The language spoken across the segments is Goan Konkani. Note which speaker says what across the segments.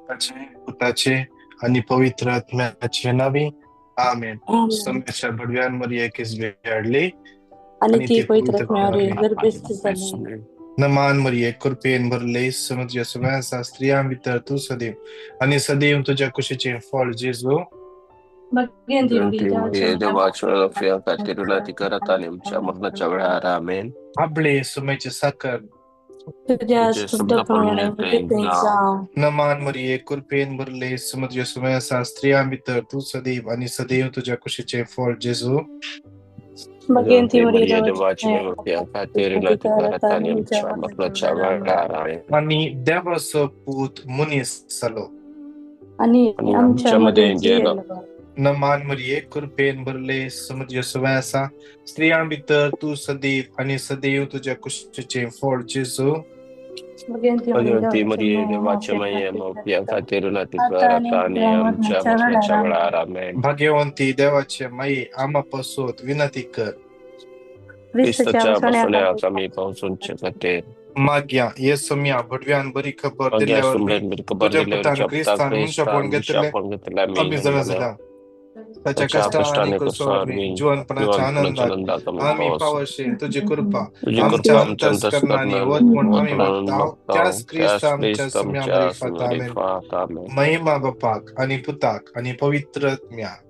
Speaker 1: बापाचे, पुताचे आनी पवित्र आत्म्याचे नांवी, आमेन.
Speaker 2: आमेन.
Speaker 1: सम्याच्या भडव्यान मरियेक हाडली
Speaker 2: आनी
Speaker 1: आनी
Speaker 2: ती
Speaker 1: ती
Speaker 2: पवित्र
Speaker 1: पवित्र
Speaker 2: आत्म्यावरी
Speaker 1: आत्म्यावरी
Speaker 2: गर्भस्थ जाली.
Speaker 1: नमान मरिये, कृपेन भरले, तुझ्या सगळ्या आसा, स्त्रियां भितर तूं सदैव आनी सदैव तुज्या कुशीचें फळ जेजू.
Speaker 2: भगवंती
Speaker 3: भगवंती
Speaker 2: मरिये,
Speaker 3: मरिये, देवाच्या पाप्यां खातीर विनंती कर आता आणि आमच्या मरणाच्या वेळार. आमेन.
Speaker 1: आपले सुमेचे साखर
Speaker 2: तुझ्या
Speaker 3: तुझे
Speaker 2: शब्दाप्रमाणे
Speaker 3: शब्दाप्रमाणे
Speaker 2: म्हणजे
Speaker 3: ते
Speaker 2: ते
Speaker 3: जावं.
Speaker 2: जावं.
Speaker 1: नमान मरिये, कृपेन भरले, तुझ्या सगळ्या आसा, स्त्रियां भितर तूं सदैव आनी सदैव तुज्या कुशीचें फळ जेजू.
Speaker 2: भगवंती
Speaker 3: भगवंती
Speaker 2: मरिये,
Speaker 3: मरिये,
Speaker 2: देवाची
Speaker 3: देवाची
Speaker 2: माये,
Speaker 3: पाप्यां खातीर विनंती
Speaker 2: विनंती कर
Speaker 3: कर
Speaker 2: आता
Speaker 3: आता
Speaker 2: आणि
Speaker 3: आणि
Speaker 2: आमच्या
Speaker 3: आमच्या
Speaker 2: मरणाच्या
Speaker 3: मरणाच्या
Speaker 2: वेळार.
Speaker 3: वेळार. आमेन.
Speaker 1: आनी देवाचो पूत मनीस जालो.
Speaker 2: आणि
Speaker 3: आणि
Speaker 2: आमच्या
Speaker 3: आमच्या
Speaker 2: मध्ये
Speaker 3: मध्ये
Speaker 2: जियेलो.
Speaker 3: जियेलो.
Speaker 1: नमान मरिये, कृपेन भरले, तुझ्या सगळ्या आसा, स्त्रियां भितर तूं सदैव आनी सदैव तुज्या कुशीचें फळ जेजू.
Speaker 2: भगवंती मरिये,
Speaker 3: भगवंती
Speaker 2: देवाची
Speaker 3: मरिये,
Speaker 2: माये,
Speaker 3: देवाची
Speaker 2: पाप्यां
Speaker 3: माये,
Speaker 2: खातीर
Speaker 3: पाप्यां खातीर विनंती
Speaker 2: आता
Speaker 3: कर
Speaker 2: आणि
Speaker 3: आता आणि
Speaker 2: आमच्या
Speaker 3: आमच्या
Speaker 2: मरणाच्या
Speaker 3: मरणाच्या
Speaker 2: वेळार.
Speaker 3: वेळार. आमेन.
Speaker 1: भाग्यवंती देवाचे माये, आमा पासून विनंती कर.
Speaker 2: क्रिस्तच्या
Speaker 3: क्रिस्तच्या
Speaker 2: बसण्याक
Speaker 3: बसण्याक आमी पावसूनचे खातीर.
Speaker 1: माग्या ये सोम्या भटव्यान बरी खबर
Speaker 3: मागीर
Speaker 1: दिल्ल्या वरवीं
Speaker 3: सुमरेन बरी खबर
Speaker 1: तुज्या
Speaker 3: दिल्यावर
Speaker 1: पुतान
Speaker 3: पुताक
Speaker 1: क्रिस्तान मनशापण
Speaker 3: क्रिस्तान
Speaker 1: घेतिल्लें
Speaker 3: मनशापण घेतलें आमी
Speaker 1: आमी जाणा
Speaker 3: जाणा
Speaker 1: जाल्या. ताच्या
Speaker 3: ताच्या
Speaker 1: कश्टां
Speaker 3: कश्टां
Speaker 1: आनी
Speaker 3: आनी
Speaker 1: कोसो
Speaker 3: कोसो
Speaker 1: वरवीं
Speaker 3: वरवीं
Speaker 1: जिवनपणाच्या
Speaker 3: जिवनपणाच्या
Speaker 1: आनंदाक
Speaker 3: आनंदाक आमी
Speaker 1: आमी
Speaker 3: पावस.
Speaker 1: पावशी तुजी कृपा
Speaker 3: तुजी
Speaker 1: आमच्या
Speaker 3: कृपा आमच्या
Speaker 1: अंतस्करणांनी
Speaker 3: अंतस्करणांनी
Speaker 1: वत म्हूण
Speaker 3: वत
Speaker 1: आमी
Speaker 3: म्हणून
Speaker 1: मागता
Speaker 3: मागता
Speaker 1: त्याच क्रिस्त
Speaker 3: त्याच
Speaker 1: आमच्या
Speaker 3: क्रिस्त
Speaker 1: सुम्या
Speaker 3: आमच्या
Speaker 1: मरिफात. आमेन.
Speaker 3: मरिफात. आमेन.
Speaker 1: महिमा बापाक आनी पुताक आनी पवित्र आत्म्याक.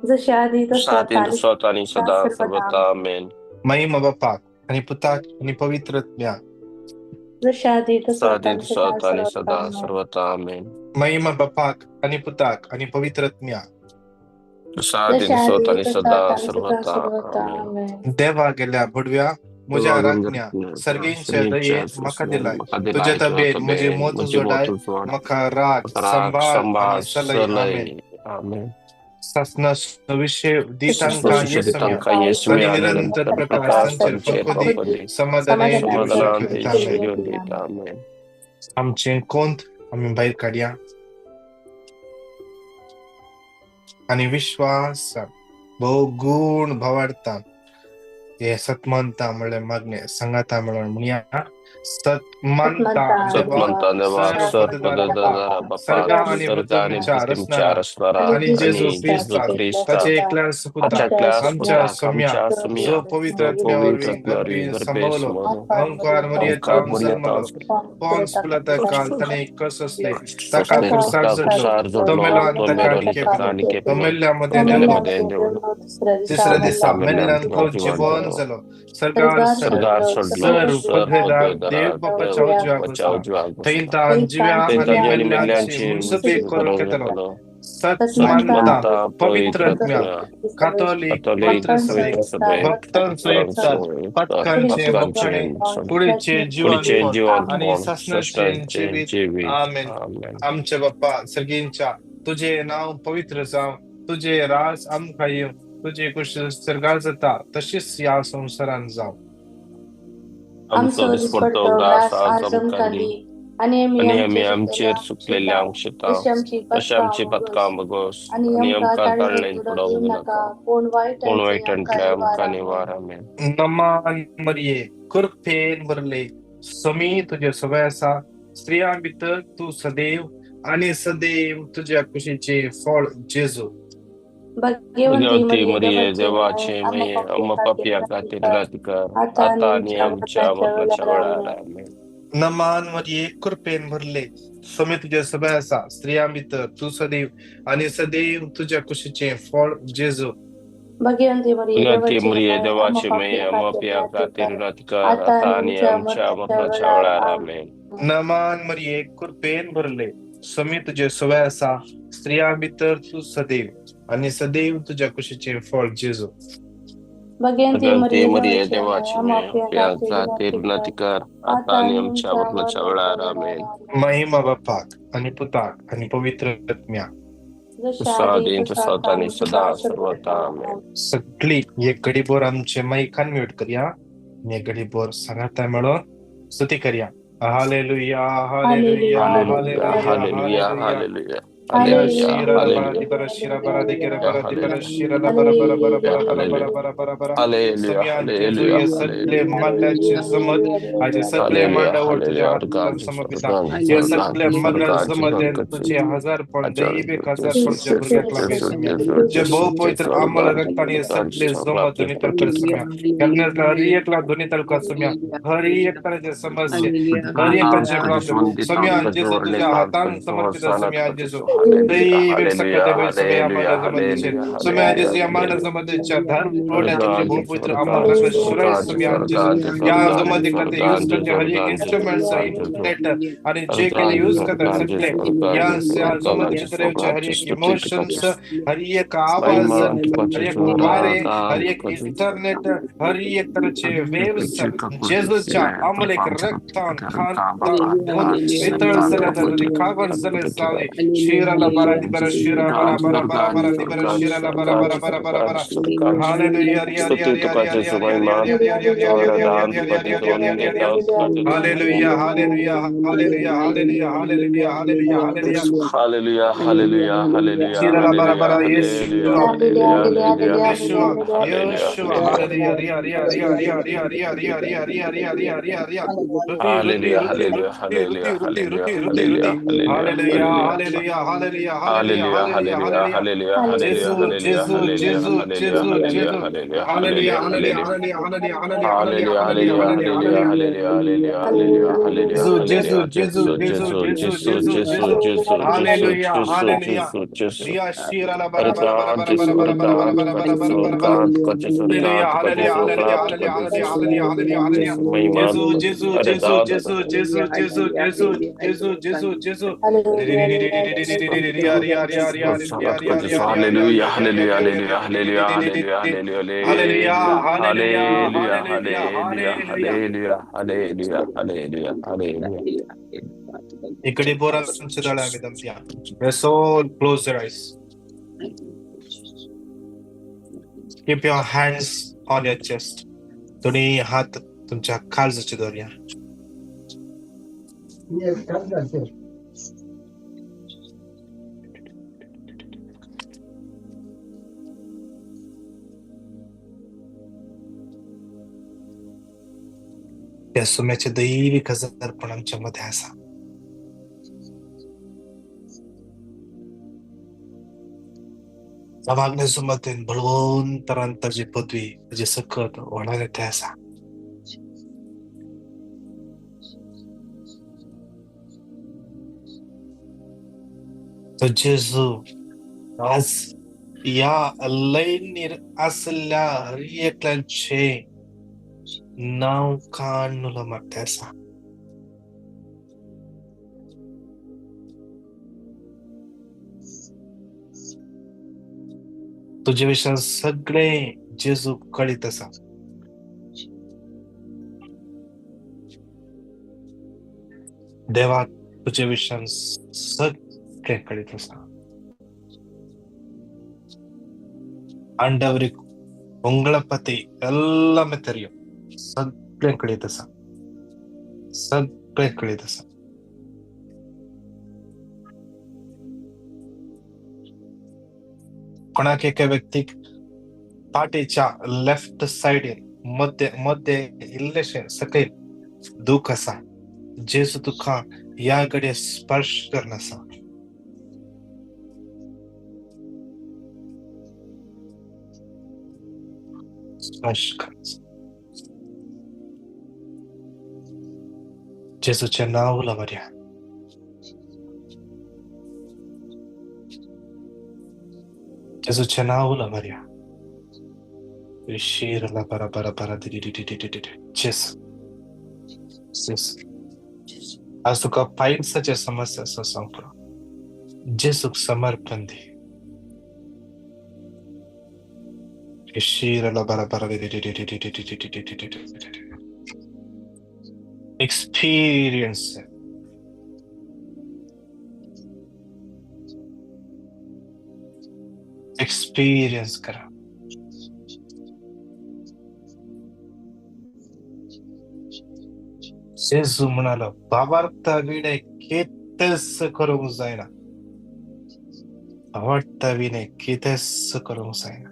Speaker 2: जसे आधी तसे
Speaker 3: सात
Speaker 2: आता आणि
Speaker 3: स्वतः आणि
Speaker 2: सदा
Speaker 3: सदा
Speaker 2: सर्वदा.
Speaker 3: सर्वता. आमेन.
Speaker 1: महिमा बापाक आनी पुताक आनी पवित्र आत्म्याक.
Speaker 2: जसे आधी तसे
Speaker 3: सात
Speaker 2: आता आणि सदा
Speaker 3: स्वतः आणि
Speaker 2: सर्वदा.
Speaker 3: सदा
Speaker 2: आमेन.
Speaker 3: सर्वता. आमेन.
Speaker 1: महिमा बापाक आनी पुताक आनी पवित्र आत्म्याक.
Speaker 3: सात
Speaker 2: जसे
Speaker 3: स्वतः
Speaker 2: आधी
Speaker 3: आणि
Speaker 2: तसे
Speaker 3: सदा
Speaker 2: आता आणि सदा
Speaker 3: सर्वता.
Speaker 2: सर्वदा.
Speaker 3: आमेन.
Speaker 2: आमेन.
Speaker 1: देवा गेल्या भडव्या म्हज्या राखण्या सर्गींच्या दयेन म्हाका दिलाय तुज्या तबेन म्हजी मोत उजवाडाय म्हाका राग सांबाळ आनी सलय. आमेन.
Speaker 3: आमेन.
Speaker 1: सासना सविशे दी तांकां येसम्या आनी निरंतर प्रकाश तांचेर फांको दी, समाधानान दिवंक शकता. आमेन.
Speaker 3: आमेन.
Speaker 1: आमचें कोंत आमी भायर काडया आनी विश्वास भोव गुण भावार्थान हे सतमंता म्हणल्यार मागणें सांगाता म्हणून म्हणया. सतमानता देवा,
Speaker 3: सतमंता देवा,
Speaker 1: सर्व
Speaker 3: सर्व
Speaker 1: पदधारा
Speaker 3: पदधारा
Speaker 1: सर्गा
Speaker 3: बापा,
Speaker 1: आनी
Speaker 3: सर्गा आणि
Speaker 1: पृथ्वीच्या
Speaker 3: पृथ्वीच्या
Speaker 1: रचणारा
Speaker 3: रचणारा
Speaker 1: आनी जेजू
Speaker 3: आणि जेजू
Speaker 1: क्रिस्तान
Speaker 3: ख्रिस्तान
Speaker 1: ताचे एकल्या सुपुताक
Speaker 3: ताच्या एकल्या
Speaker 1: आमच्या
Speaker 3: सुपुताक
Speaker 1: सोम्या
Speaker 3: आमच्या
Speaker 1: जो
Speaker 3: सोम्या
Speaker 1: पवित्र
Speaker 3: जो
Speaker 1: आत्म्या
Speaker 3: पवित्र
Speaker 1: वरवीं
Speaker 3: आत्म्या वरवीं
Speaker 1: गर्भीन
Speaker 3: गर्भे
Speaker 1: संभवलो,
Speaker 3: समोर
Speaker 1: अहंकार मरियेतावन
Speaker 3: अहंकार
Speaker 1: जल्मलो,
Speaker 3: मरियेतावन
Speaker 1: पोन्स पिलाता काल ताणें कस असले ताका
Speaker 3: सोंसले,
Speaker 1: खुर्सार
Speaker 3: ताका
Speaker 1: चडलो,
Speaker 3: खुर्सार
Speaker 1: तो
Speaker 3: जोडलो,
Speaker 1: मेलो आनी
Speaker 3: तो
Speaker 1: ताका
Speaker 3: मेलो
Speaker 1: आनी
Speaker 3: आनी ताका
Speaker 1: केपलो,
Speaker 3: आनी
Speaker 1: तो
Speaker 3: केपलो,
Speaker 1: मेल्ल्या मदें
Speaker 3: मेल्ल्या
Speaker 1: देंवलो,
Speaker 3: मदें देंवलो,
Speaker 1: तिसऱ्या दिसा
Speaker 3: मेल्ल्यान
Speaker 1: मेल्ल्यांतलो
Speaker 3: जिवन
Speaker 1: जिवन
Speaker 3: जालो,
Speaker 1: जालो, सर्गार
Speaker 3: सर्गार
Speaker 1: चडलो,
Speaker 3: चडलो,
Speaker 1: सर
Speaker 3: सर
Speaker 1: पदवेदार
Speaker 3: पदवेदारा
Speaker 1: देव बापाच्या
Speaker 3: देव
Speaker 1: उजव्याक
Speaker 3: बापाच्या
Speaker 1: बसला,
Speaker 3: उजव्याक
Speaker 1: थंय
Speaker 3: बसला,
Speaker 1: तान जिव्या
Speaker 3: थंय
Speaker 1: आनी
Speaker 3: तांणी आनी
Speaker 1: मेल्ल्यांची
Speaker 3: मेल्ल्यांची
Speaker 1: मुनसबी
Speaker 3: मुनसबी
Speaker 1: करूंक
Speaker 3: करूंक
Speaker 1: येतलो.
Speaker 3: येतलो.
Speaker 1: सतमानता
Speaker 3: सतमंता
Speaker 1: पवित्र
Speaker 3: पवित्र
Speaker 1: आत्म्या
Speaker 3: आत्म्या
Speaker 1: कातोलीक
Speaker 3: कातोलीक
Speaker 1: पवित्र सभेक
Speaker 3: पवित्र सभेक
Speaker 1: भक्तांचो एकचार पातकांचे
Speaker 3: पातकांचे
Speaker 1: मोक्षणे कुडीचे
Speaker 3: कुडीचे
Speaker 1: जिवनपण
Speaker 3: जिवनपण
Speaker 1: आनी सासणाचें
Speaker 3: सासणाचें
Speaker 1: जिवीत.
Speaker 3: जिवीत.
Speaker 1: आमेन.
Speaker 3: आमेन.
Speaker 1: आमचे बाप्पा सर्गींच्या, तुझे नांव पवित्र जावं, तुझे राज आमकां येवं, तुजी कुशी सर्गार जाता तशीच ह्या संवसारान जावं.
Speaker 3: आमचो
Speaker 2: आमचो
Speaker 3: दिसपडतो
Speaker 2: दिसपडतो
Speaker 3: ग्रास
Speaker 2: ग्रास
Speaker 3: आज
Speaker 2: आज
Speaker 3: आमकां
Speaker 2: आमकां
Speaker 3: दी
Speaker 2: दी आनी आमी
Speaker 3: आनी आमी
Speaker 2: आमचे
Speaker 3: आमचेर
Speaker 2: चुकलेल्या
Speaker 3: चुकलेल्या
Speaker 2: तशी
Speaker 3: अंक्षता
Speaker 2: आमची
Speaker 3: तशें
Speaker 2: पतकां
Speaker 3: आमची
Speaker 2: बोगस
Speaker 3: पतकां बोगस
Speaker 2: आनी
Speaker 3: आनी
Speaker 2: आमकां
Speaker 3: आमकां
Speaker 2: ताळणेंत
Speaker 3: ताळणेंत
Speaker 2: बुडोवंक
Speaker 3: बुडोवंक
Speaker 2: दिवं नाका,
Speaker 3: नाका,
Speaker 2: पूण
Speaker 3: पूण
Speaker 2: वायटांतले आमकां
Speaker 3: वायटांतले
Speaker 2: निवार.
Speaker 3: आमकां
Speaker 2: आमेन.
Speaker 3: निवार. आमेन.
Speaker 1: नमान मरिये, कृपेन भरले, समी तुझे सवय आसा, स्त्रियां भितर तूं सदैव आनी सदैव तुज्या कुशीचें फळ जेजू.
Speaker 2: भाग्यवंती
Speaker 3: भगवंती
Speaker 2: मरिये,
Speaker 3: मरिये,
Speaker 2: देवाचे
Speaker 3: देवाचे
Speaker 2: माये,
Speaker 3: माये,
Speaker 2: आम्हा
Speaker 3: आम्हा
Speaker 2: पाप्यां
Speaker 3: पापयां
Speaker 2: खातीर
Speaker 3: खातीर
Speaker 2: विनंती कर
Speaker 3: विनंती कर
Speaker 2: आता
Speaker 3: आता
Speaker 2: आणि
Speaker 3: आणि
Speaker 2: आमच्या
Speaker 3: आमच्या
Speaker 2: मरणाच्या
Speaker 3: मरणाच्या
Speaker 2: वेळार.
Speaker 3: वेळार.
Speaker 2: आमेन.
Speaker 3: आमेन.
Speaker 1: नमान मरिये, कृपेन भरले, समी तुझे सवय आसा, स्त्रियां भितर तूं सदैव आनी सदैव तुज्या कुशीचें फळ जेजू.
Speaker 2: भाग्यवंती मरिये,
Speaker 3: भगवंती
Speaker 2: देवाचे
Speaker 3: मरिये,
Speaker 2: माये, आम्हा
Speaker 3: देवाचे माये,
Speaker 2: पाप्यां
Speaker 3: आम्हा
Speaker 2: खातीर
Speaker 3: पापयां
Speaker 2: विनंती
Speaker 3: खातीर
Speaker 2: कर
Speaker 3: विनंती कर
Speaker 2: आता
Speaker 3: आता
Speaker 2: आणि
Speaker 3: आणि
Speaker 2: आमच्या
Speaker 3: आमच्या
Speaker 2: मरणाच्या
Speaker 3: मरणाच्या
Speaker 2: वेळार.
Speaker 3: वेळार.
Speaker 2: आमेन.
Speaker 3: आमेन.
Speaker 1: नमान मरिये, कृपेन भरले, समी तुझे सवय आसा, स्त्रियां भितर तूं सदैव आनी सदैव तुज्या कुशीचें फळ जेजू.
Speaker 2: भाग्यवंती
Speaker 3: भगवंती
Speaker 2: मरिये,
Speaker 3: मरिये,
Speaker 2: देवाचे
Speaker 3: देवाची
Speaker 2: माये, आम्हा
Speaker 3: माये,
Speaker 2: पाप्यां
Speaker 3: पापयां
Speaker 2: खातीर
Speaker 3: खातीर
Speaker 2: विनंती
Speaker 3: विनंती
Speaker 2: कर
Speaker 3: कर आता
Speaker 2: आता
Speaker 3: आणि
Speaker 2: आणि
Speaker 3: आमच्या
Speaker 2: आमच्या
Speaker 3: मरणाच्या
Speaker 2: मरणाच्या
Speaker 3: वेळार.
Speaker 2: वेळार.
Speaker 3: आमेन.
Speaker 2: आमेन.
Speaker 1: महिमा बापाक आनी पुताक आनी पवित्र आत्म्याक.
Speaker 2: जशें
Speaker 3: तसो
Speaker 2: आदी
Speaker 3: आदी
Speaker 2: तसो
Speaker 3: तसो
Speaker 2: आता
Speaker 3: आता आणि
Speaker 2: आनी सदा
Speaker 3: सदा
Speaker 2: सर्वदा.
Speaker 3: सर्वता. आमेन.
Speaker 2: आमेन.
Speaker 1: सगळी एक घडीभर आमचे माईक अनम्यूट करया आनी एक घडीभर सांगाता मेळोन स्तुती करया. Hallelujah, hallelujah,
Speaker 2: hallelujah,
Speaker 3: hallelujah,
Speaker 1: hallelujah,
Speaker 3: hallelujah,
Speaker 1: hallelujah.
Speaker 3: Hallelujah. Hallelujah,
Speaker 1: Shira la bara di
Speaker 3: hallelujah,
Speaker 1: bara shira bara de kera bara di bara
Speaker 3: hallelujah,
Speaker 1: shira la bara bara bara bara bara
Speaker 3: hallelujah,
Speaker 1: bara bara bara bara.
Speaker 3: hallelujah,
Speaker 1: समिया जेजू
Speaker 3: hallelujah,
Speaker 1: हे सगळे
Speaker 3: hallelujah,
Speaker 1: मरणाचे जमत आजे सगळे
Speaker 3: hallelujah,
Speaker 1: मांडावर तुझ्या
Speaker 3: hallelujah.
Speaker 1: हातान
Speaker 3: अर्गांज
Speaker 1: समर्पिता.
Speaker 3: स्वर्गांज
Speaker 1: हे
Speaker 3: स्वर्गांज
Speaker 1: सगळे मरणाचे
Speaker 3: स्वर्गांज
Speaker 1: जमत
Speaker 3: स्वर्गांज
Speaker 1: तुझे हजार पण दैविक हजार
Speaker 3: जेसू
Speaker 1: पण तुझ्या भुरग्याक
Speaker 3: जेसू
Speaker 1: लागले
Speaker 3: जेसू
Speaker 1: समिया.
Speaker 3: जेसू
Speaker 1: जे
Speaker 3: जेसू
Speaker 1: बहुपवित्र
Speaker 3: जेसू
Speaker 1: आम्हाला
Speaker 3: अर्गांज
Speaker 1: रक्ताने हे
Speaker 3: स्वर्गांज
Speaker 1: सगळे जमत
Speaker 3: स्वर्गांज
Speaker 1: ध्वनी तर समिया. करण्यातला हर एकला ध्वनी तालुका समिया. हर एक तऱ्हेचे समस्ये, हर एक तऱ्हेचे प्रॉब्लेम समिया जेजू तुझ्या हातान समर्पित समिया जेजू. दैविक सकट समिया
Speaker 3: हालेलुया
Speaker 1: मांडा जमत
Speaker 3: हालेलुया
Speaker 1: समिया
Speaker 3: हालेलुया
Speaker 1: जेजू या मांडा
Speaker 3: हालेलुया
Speaker 1: जमतीच्या धार ओढ्या तुझे
Speaker 3: स्वर्गांज
Speaker 1: बहुपवित्र आम्हाला
Speaker 3: स्वर्गांज
Speaker 1: रक्त शिराय
Speaker 3: स्वर्गांज
Speaker 1: समिया जेजू.
Speaker 3: स्वर्गांज
Speaker 1: या
Speaker 3: स्वर्गांज
Speaker 1: जमतीकरता यूज
Speaker 3: स्वर्गांज
Speaker 1: करते हर एक
Speaker 3: स्वर्गांज
Speaker 1: इन्स्ट्रुमेंट्स
Speaker 3: स्वर्गांज
Speaker 1: इंटरनेट आणि जे काही
Speaker 3: स्वर्गांज
Speaker 1: यूज करतात
Speaker 3: स्वर्गांज
Speaker 1: सगळे
Speaker 3: स्वर्गांज
Speaker 1: या
Speaker 3: स्वर्गांज
Speaker 1: जमतीच्या तऱ्हेचे हर
Speaker 3: स्वर्गांज
Speaker 1: एक
Speaker 3: स्तुती
Speaker 1: इमोशन्स,
Speaker 3: तुका
Speaker 1: हर एक आवाज,
Speaker 3: महिमा तुका
Speaker 1: हर एक
Speaker 3: जेजू
Speaker 1: वारे, हर
Speaker 3: रागांत
Speaker 1: एक
Speaker 3: तुका जेजू
Speaker 1: इंटरनेट, हर एक तऱ्हेचे वेव्स जेजूच्या अमलेक रक्तान खान धुवून वितळ झाल्या जाते, कागद झाले जावे. शिराला बारा दिबरा शिरा बारा बारा बारा बारा दिबरा शिराला बारा बारा बारा बारा बारा. हालेलुया रिया रिया
Speaker 3: स्तुती
Speaker 1: रिया
Speaker 3: तुका
Speaker 1: रिया
Speaker 3: जेजू
Speaker 1: रिया रिया
Speaker 3: महिमा
Speaker 1: रिया रिया रिया रिया रिया रिया
Speaker 3: वरदान
Speaker 1: रिया
Speaker 3: तुका
Speaker 1: रिया रिया
Speaker 3: जेजू
Speaker 1: रिया रिया रिया रिया.
Speaker 3: वंदना तुका जेजू
Speaker 1: hallelujah hallelujah hallelujah hallelujah hallelujah hallelujah hallelujah.
Speaker 3: Hallelujah hallelujah hallelujah
Speaker 1: Shirala बारा
Speaker 3: हालेलुया
Speaker 1: बारा.
Speaker 3: Hallelujah
Speaker 1: येशुआ
Speaker 3: hallelujah hallelujah
Speaker 1: येशुआ
Speaker 3: hallelujah
Speaker 1: येशुआ.
Speaker 3: Hallelujah
Speaker 1: hallelujah रिया रिया रिया रिया रिया रिया रिया रिया रिया रिया रिया रिया Riya. रुती रुती
Speaker 3: hallelujah
Speaker 1: रुती
Speaker 3: hallelujah
Speaker 1: रुती रुती
Speaker 3: hallelujah
Speaker 1: रुती
Speaker 3: hallelujah
Speaker 1: रुती रुती रुती.
Speaker 3: Hallelujah
Speaker 1: hallelujah
Speaker 3: hallelujah
Speaker 1: hallelujah hallelujah
Speaker 3: hallelujah
Speaker 1: hallelujah
Speaker 3: hallelujah
Speaker 1: hallelujah.
Speaker 3: Hallelujah
Speaker 1: जेजू
Speaker 3: हालेलुया
Speaker 1: जेजू
Speaker 3: हालेलुया
Speaker 1: जेजू
Speaker 3: हालेलुया
Speaker 1: जेजू
Speaker 3: हालेलुया
Speaker 1: जेजू.
Speaker 3: Hallelujah
Speaker 1: hallelujah
Speaker 3: hallelujah
Speaker 1: hallelujah
Speaker 3: hallelujah
Speaker 1: hallelujah hallelujah hallelujah hallelujah
Speaker 3: hallelujah
Speaker 1: hallelujah
Speaker 3: hallelujah
Speaker 1: hallelujah.
Speaker 3: Hallelujah hallelujah hallelujah
Speaker 1: जेजू जेजू
Speaker 3: हालेलुया
Speaker 1: जेजू
Speaker 3: जेसू
Speaker 1: जेजू
Speaker 3: जेसू
Speaker 1: जेजू
Speaker 3: जेसू
Speaker 1: जेजू
Speaker 3: जेसू
Speaker 1: जेजू.
Speaker 3: जेसू जेसू
Speaker 1: हालेलुया
Speaker 3: जेसू
Speaker 1: हालेलुया.
Speaker 3: जेसू जेसू
Speaker 1: रिया शिराला बारा बारा बारा
Speaker 3: अरगान
Speaker 1: बारा बारा बारा बारा बारा
Speaker 3: स्वर्गांत
Speaker 1: बारा बारा
Speaker 3: कजे
Speaker 1: बारा बारा बारा.
Speaker 3: स्वर्गांत कजे
Speaker 1: हालेलुया
Speaker 3: स्वर्गांत कजे
Speaker 1: हालेलुया हालेलुया
Speaker 3: स्वर्गांत
Speaker 1: हालेलुया
Speaker 3: कजे
Speaker 1: हालेलुया हालेलुया हालेलुया हालेलुया.
Speaker 3: जेसू महिमा
Speaker 1: जेजू जेजू जेजू
Speaker 3: अरदान
Speaker 1: जेजू जेजू जेजू जेजू जेजू जेजू जेजू. रिया रिया रिया रिया रिया रिया रिया रिया रिया
Speaker 3: हालेलुया
Speaker 1: रिया रिया
Speaker 3: हालेलुया
Speaker 1: रिया रिया
Speaker 3: hallelujah hallelujah
Speaker 1: hallelujah
Speaker 3: hallelujah
Speaker 1: hallelujah
Speaker 3: hallelujah
Speaker 1: hallelujah
Speaker 3: hallelujah
Speaker 1: hallelujah.
Speaker 3: Hallelujah hallelujah hallelujah.
Speaker 1: इकडे बोरांचे दळ आम्ही दमत्या. Let's all close your eyes. Keep your hands on your chest. दोन्ही हात तुमच्या काळजाचे दवरया. त्या सुम्याचे दैविक हजारपण आमच्या मध्ये असा. वागण्या सुमतेन बळवंतरांताची पदवी ताजी सकत होणार ते आसा. तो जेजू आज या लैनीर आसल्या हर एकल्याचे नाव काडून मारता आसा. तुजे विशीं सगळे जेजू कळीत आसा. देवा तुजे विशीं सगळे कळीत आसा. ஆண்டவருக்கு உங்களை பத்தி எல்லாமே தெரியும். சகலே கழித்த சகலே கழித்த. कोणाक एका व्यक्तीक पाठीच्या लेफ्ट सायडीन मध्ये मध्ये इल्लेशें सकयल दूख आसा. जेजू तुका ह्या घडये स्पर्श करून आसा. स्पर्श करून आसा. जेजूचें नांव लवरया. जेजूचें नांव लवरया. शिरला बारा बारा बारा दिदी दिदी दिदी दिदी. जेजू जेजू आज तुका पायल्साचे समस्या आसा सांगपा. जेजूक समर्पण दी. शिरला बारा बारा दिदी दिदी दिदी दिदी दिदी दिदी दिदी दिदी. Experience it. Experience करा. जेजू म्हणालो, बाबार्था विणे केतस करूंक जायना. भावार्था विणे कितेंच करूंक जायना.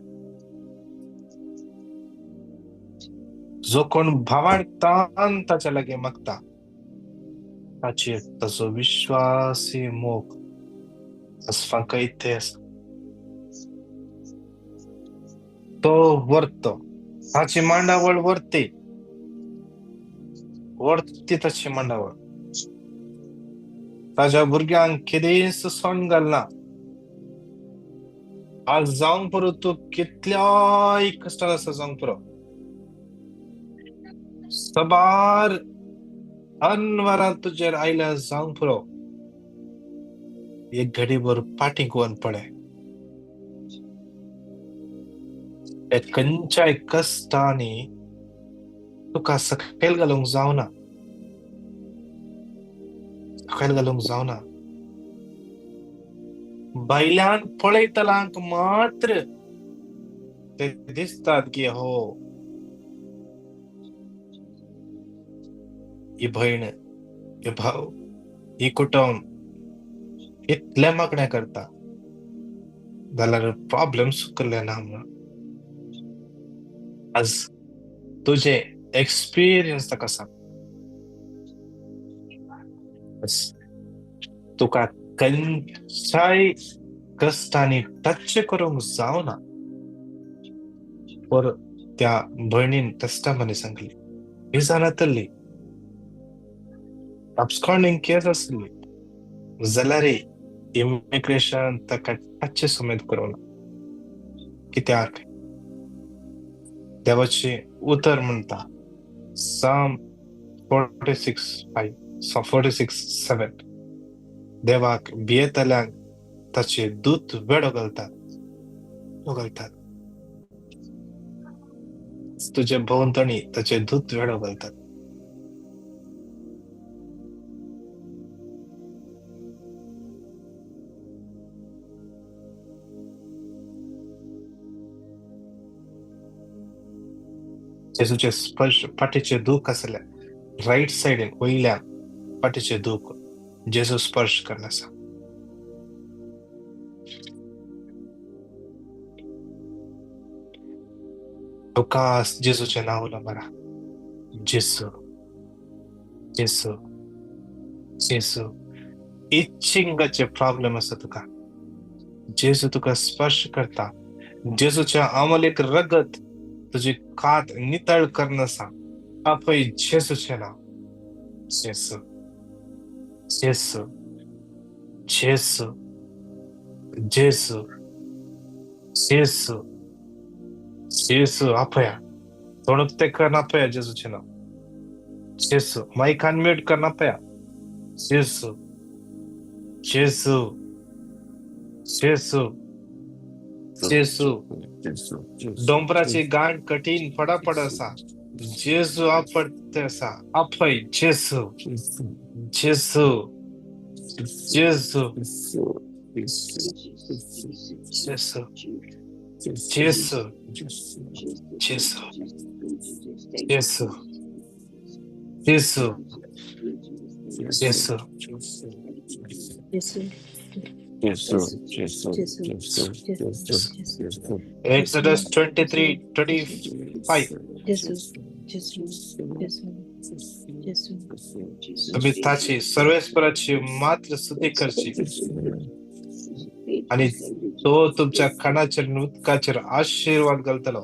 Speaker 1: जो कोण भावार्थान ताच्या लागीं मागता ताचेर ताचो विश्वासी मोग आसपाक आसा. तो व्हरतो ताची मांडावळ व्हरती व्हरती ताची मांडावळ. ताज्या भुरग्यांक कितेंच सोंड घालना. आज जावंक पुरो तूं कितल्याय कश्टान आसा जावंक पुरो, सबार अनवरान तुजेर आयल्या जावंक पुरो, एक घडीभर पाटी गोवन पळय. खंयच्याय कश्टांनी तुका सकयल घालूंक जावना, सकयल घालूंक जावना. भायल्यान पळयतल्यांक मात्र ते दिसतात की हो ही भयण, हे भाव, ही कुटुंब इतले मागण्या करता जाल्यार प्रॉब्लेम सुकले ना म्हणून. आज तुझे एक्सपिरियन्स ताका सांग. तुका खंयच्याय कश्टांनी टच करूंक जावना. पर त्या भयणीन टेस्टामनी सांगली, ही जाणातली अबस्कॉन्डिंग केस आसली जाल्यार इमिग्रेशन ताका टच समेत करूं ना. कित्याक देवाचें उतर म्हणटा Psalm 46:5 46:7 देवाक भियेतल्यांक ताचे दूत वेडो घालतात घालतात. तुजे भोंवतणी ताचे दूत वेडो घालतात. जेजूचे स्पर्श पाठीचे दूख आसले रायट सायडीन वयल्यान पाठीचे दूख जेजू स्पर्श करना आसा. तुका जेजूचें नांव उलो मारा. जेजू जेजू जेजू इचिंगाचे प्रॉब्लेम आसा तुका, जेजू तुका स्पर्श करता. जेजूच्या आमलेक रगत तुझी कात नितळ करना आसा. आपय जेजूचें नांव. जेजू जेजू जेजू जेजू जेजू जेजू आपया तोंड उक्तें करना आपया जेजूचें नांव. जेजू मायक अनम्यूट करना आपया. जेजू जेजू जेजू जेजू. दोंपराची गांठ कठीण फटाफट आसा, जेजू आपडते आसा. आपय जेजू जेजू जेजू जेजू जेजू जेजू जेजू जेजू जेजू Exodus 23:25. तुम्ही ताची सर्वेस्पराची मात्र स्तुती करची आणि तो तुमच्या खाणाचेर उदकाचेर आशीर्वाद घालतलो.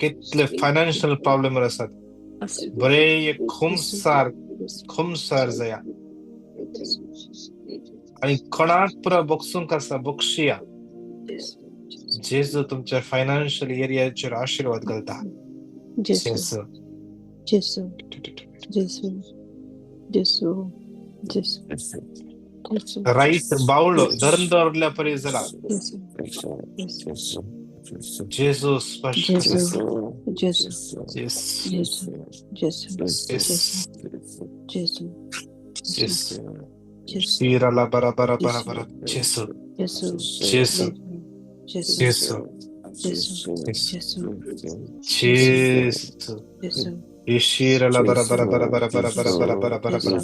Speaker 1: कितले फायनान्शियल प्रॉब्लेम आसात बरे खुमसार खुमसार जाया आणि कोणाक पुरा बक्षूंक आसा बक्षिया. जेजू तुमच्या फायनान्शियल एरियाचेर आशीर्वाद घालता. जेजू
Speaker 2: जेजू जेजू जेजू जेजू.
Speaker 1: राईट बावळो धरून दवरल्या परी जाला. जेजू स्पर्श
Speaker 2: जेजू जेजू जेजू जेजू जेजू
Speaker 1: शिराला बरा बरा बरा बरा. जेजू जेजू जेजू जेजू शिराला बरा बरा बरा बरा बरा बरा बरा बरा बरा बरा.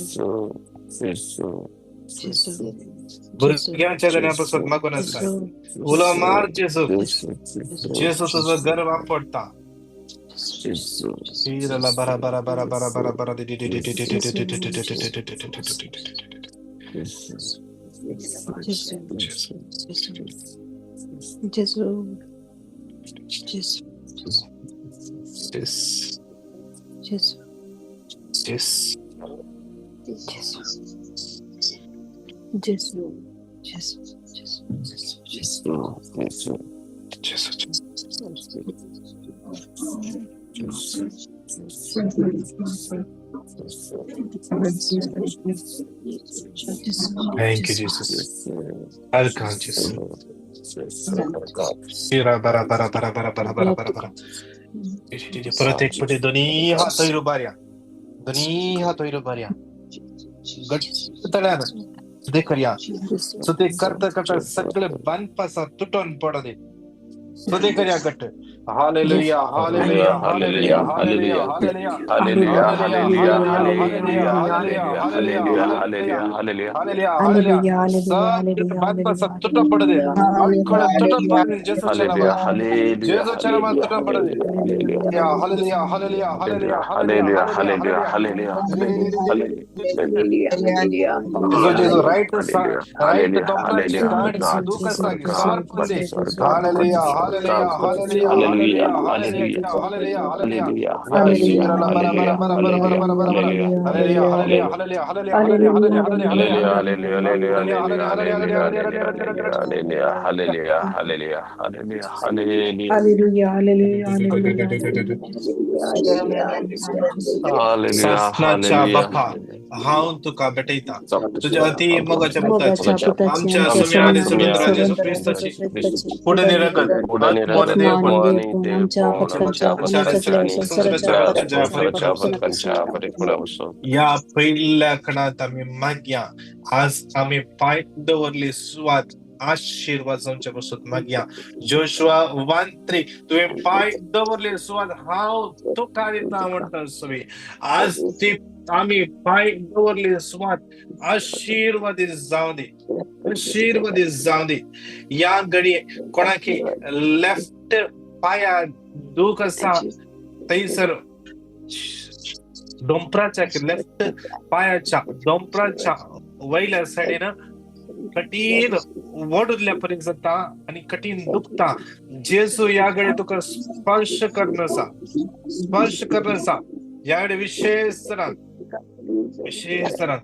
Speaker 2: Gesù,
Speaker 1: भुरग्यांच्या धन्या पासून मागून आसा. उलो मार जेजू. जेजू तुजो गर्व पडटा. बरा बरा बरा बरा बरा बरा.
Speaker 2: Gesù, Gesù, Gesù,
Speaker 1: Gesù.
Speaker 2: Gesù, Gesù, Gesù, Gesù, Gesù.
Speaker 1: Gesù. Thank you, Jesus. Welcome, Jesus. बरा बरा बरा बरा बरा बरा बरा बरा. परत एक पटे दोन्ही हात वयर उबारया, दोन्ही हात वयर उबारया, घट्ट तळ्यान सुदे करया. सुदे करता करता सगळे बांदपासा तुटोन पडो दे. सुदे करया घट्ट. Hallelujah, hallelujah, hallelujah, hallelujah,
Speaker 3: hallelujah, hallelujah, hallelujah, hallelujah, hallelujah, hallelujah,
Speaker 1: hallelujah, hallelujah. सगळे बांदपासा तुटोन पडो दे. तुटोन पडो दे. जेजूच्या नावात, जेजूच्या नावात तुटोन पडो दे. Hallelujah, hallelujah, hallelujah,
Speaker 3: hallelujah, hallelujah, hallelujah, hallelujah.
Speaker 1: Jesu, right right दोंपराची गाठ दुख आसा सारको दे. Hallelujah, hallelujah, hallelujah, hallelujah, hallelujah, hallelujah, hallelujah. Hallelujah, hallelujah, hallelujah, hallelujah, hallelujah,
Speaker 3: hallelujah, hallelujah, hallelujah, hallelujah, hallelujah.
Speaker 2: Hallelujah, hallelujah, hallelujah.
Speaker 1: सासनाच्या बापा, हांव तुका भेटयता तुज्या अति मोगाच्या पुताची, आमच्या स्वामी आणि समुद्र जेजू क्रिस्ताची पुढे निरगत या पहिल्या खणात आम्ही मागया. आज आम्ही पाय दवरली सुवात आशीर्वाद जावचे पासून मागया. जोशुआ 1:3, तुवें पाय दवरले सुवात हांव तुका दिता म्हणटा स्वामी. आज ती आम्ही पाय दवरले सुवात आशीर्वादीत जावं दी, आशीर्वादीत जावं दी. या घडये कोणाकी लेफ्ट पाया दूख आसा थंयसर दोंपराच्या लेफ्ट पायाच्या दोंपराच्या वयल्या सायडीन कठीण वडुल्ल्या पर्यंत जाता आणि कठीण दुखता. जेजू ह्या घडये तुका स्पर्श करून आसा, स्पर्श करून आसा. ह्या घडये विशेष तरान, विशेष तरान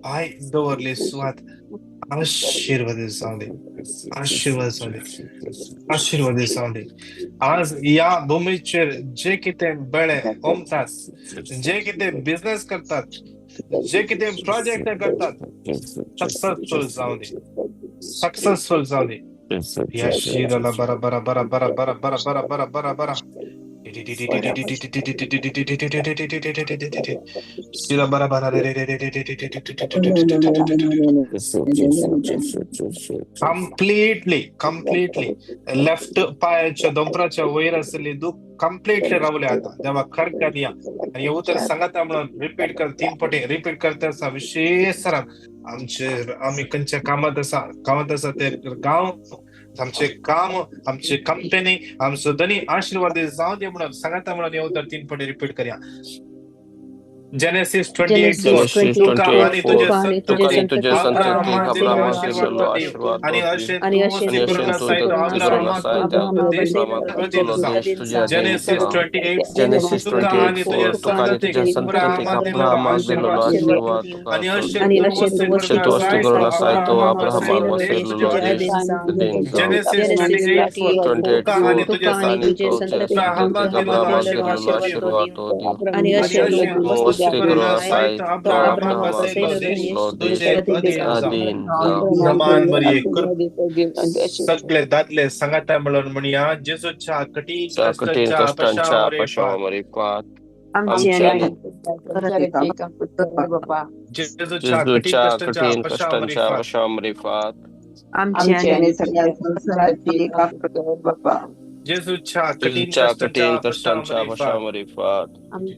Speaker 1: पाय दवरले सुवात आशीर्वाद जावं दे, आशीर्वाद जावं दे, आशीर्वाद जावं दे. आज ह्या भुमीचेर जे कितें बेळे ओमतात, जे कितें बिझनेस करतात, जे कितें प्रोजेक्ट करतात, सक्सेसफुल जावं दे, सक्सेसफुल जावं दे. या शिराला बरा बरा बरा बरा बरा बरा बरा बरा बरा बरा. कम्प्लिटली, कम्प्लिटली लेफ्ट पायाच्या दोंपराच्या वयर आसली दूख कम्प्लिटली रावले आता. देवा खरखर या आणि उतर सांगता म्हणून रिपीट कर, 3 पटे रिपीट करता आसा. विशेष तरान आमचे आमी खंयच्या कामात आसा, कामात आसा ते गांव, आमचे काम, आमची कंपनी, आमचो धनी आशीर्वाद जावं दे म्हणून सांगता म्हणून हे उतर 3 पटे रिपीट करया. जेनेसिस 28:4, तुका आनी तुजे संततीक अब्राहमाक दिल्लो आशीर्वाद आनी अशें तूं करून आसाय तो अब्राहमाक तुजो देश तुजे अधीन. जेनेसिस 28:4, तुका आनी तुजे संततीक अब्राहमाक दिल्लो आशीर्वाद आनी अशें तूं करून आसाय तो अब्राहमाक वसयल्लो देश तुजे अधीन. जेनेसिस 28:4, तुका आनी तुजे संततीक अब्राहमाक दिल्लो आशीर्वाद आनी अशें तूं सगळे दादले सांगाता म्हणून म्हणया, जेजूच्या कठीण कश्टांच्या
Speaker 3: पशामरिपात,
Speaker 1: जेजूच्या
Speaker 3: कठीण कश्टांच्या पशामरिपात,
Speaker 2: आमची आणि सगळ्या संसाराची बाप्पा.
Speaker 1: जेजूच्या कठीण
Speaker 3: जेजूच्या
Speaker 1: कश्टांच्या
Speaker 3: कठीण कश्टांच्या
Speaker 1: पशामरिफात.
Speaker 3: पशामरिफात.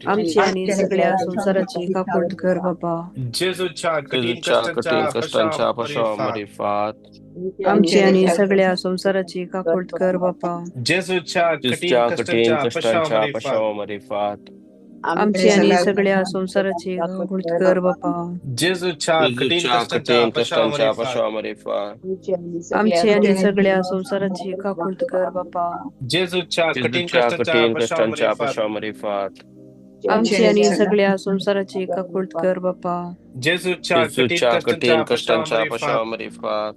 Speaker 2: आमची आनी सगळ्या संवसाराची काकूट कर बापा.
Speaker 1: जेजूच्या कठीण
Speaker 3: जेजूच्या
Speaker 1: कश्टांच्या
Speaker 3: कठीण कश्टांच्या
Speaker 1: पशामरिफात.
Speaker 3: पशामरिफात.
Speaker 2: आमची आनी सगळ्या संवसाराची काकूट कर बापा.
Speaker 1: जेजूच्या कठीण
Speaker 3: जेजूच्या कठीण
Speaker 1: कश्टांच्या
Speaker 3: कश्टांच्या
Speaker 1: पशामरिफात.
Speaker 3: पशामरिफात.
Speaker 2: आमची आनी सगळ्या संवसाराची काकूट कर बापा.
Speaker 1: जेजूच्या कठीण
Speaker 3: जेजूच्या
Speaker 1: कश्टांच्या
Speaker 3: कठीण कश्टांच्या
Speaker 1: पशामरिफात.
Speaker 3: पशामरिफात.
Speaker 2: आमची आनी सगळ्या संवसाराची काकूट कर बापा.
Speaker 1: जेजूच्या कठीण
Speaker 3: जेजूच्या
Speaker 1: कश्टांच्या
Speaker 3: कठीण कश्टांच्या
Speaker 1: पशामरिफात.
Speaker 3: पशामरिफात.
Speaker 2: आमची आनी सगळ्या संवसाराची काकूट कर बापा.
Speaker 1: जेजूच्या कठीण
Speaker 3: जेजूच्या
Speaker 1: कश्टांच्या
Speaker 3: कठीण कश्टांच्या
Speaker 1: पशामरिफात.
Speaker 3: पशामरिफात.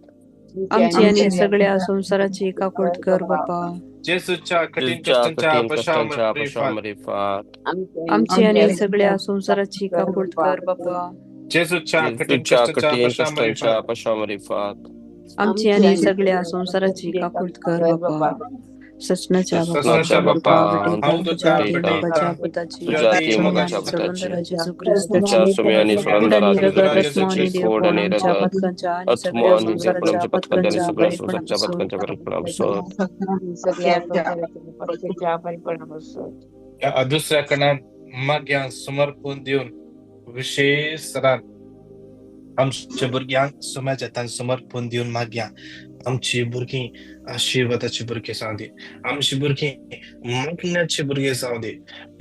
Speaker 2: आमची आनी सगळ्या संवसाराची काकूट कर बापा.
Speaker 1: जेजूच्या कठीण
Speaker 3: जेजूच्या
Speaker 1: कश्टांच्या
Speaker 3: कठीण कश्टांच्या
Speaker 1: पशामरिफात.
Speaker 3: पशामरिफात.
Speaker 2: आमची आनी सगळ्या संवसाराची काकूट कर बापा.
Speaker 1: जेजूच्या कठीण
Speaker 3: जेजूच्या
Speaker 1: कश्टांच्या
Speaker 3: कठीण कश्टांच्या
Speaker 1: पशामरिफात.
Speaker 3: पशामरिफात.
Speaker 2: आमची आनी सगळ्या संवसाराची काकूट कर बापा. ससनाच्या बापा,
Speaker 3: ससनाच्या बापा,
Speaker 2: हांव तुका
Speaker 3: तुका
Speaker 2: भेटयतां,
Speaker 3: भेटयतां,
Speaker 2: पुताची,
Speaker 3: तुज्या ती मोगाच्या
Speaker 2: सुम्या आणि
Speaker 3: पुताची,
Speaker 2: सोडवणारा जेजू
Speaker 3: तुज्या
Speaker 2: ख्रिस्ताची,
Speaker 3: सुम्या आणि सोडवणारा
Speaker 2: आणि
Speaker 3: जेजू
Speaker 2: रगत
Speaker 3: ख्रिस्ताची,
Speaker 2: आत्मा आणि
Speaker 3: खोड
Speaker 2: देवपण
Speaker 3: आणि
Speaker 2: आमच्या
Speaker 3: रगत
Speaker 2: पथकांच्या आणि
Speaker 3: आत्मा
Speaker 2: सगळ्या
Speaker 3: आणि देवपण
Speaker 2: संसाराच्या
Speaker 3: आमच्या पथकांच्या आणि
Speaker 2: पथकांच्या
Speaker 3: सगळ्या
Speaker 2: परिपणाम
Speaker 3: संसाराच्या
Speaker 2: असो.
Speaker 3: पथकांच्या परिपणाम असोत.
Speaker 1: या दुसऱ्या कणान माग्यांक समर्पण दिवन विशेष रान आमच्या भुरग्यांक सुम्याच्या हातान समर्पण दिवन मागया. आमची भुरगीं आशिर्वादाची भुरगीं जावं दी, आमची भुरगीं मागण्याची भुरगीं जावं दी.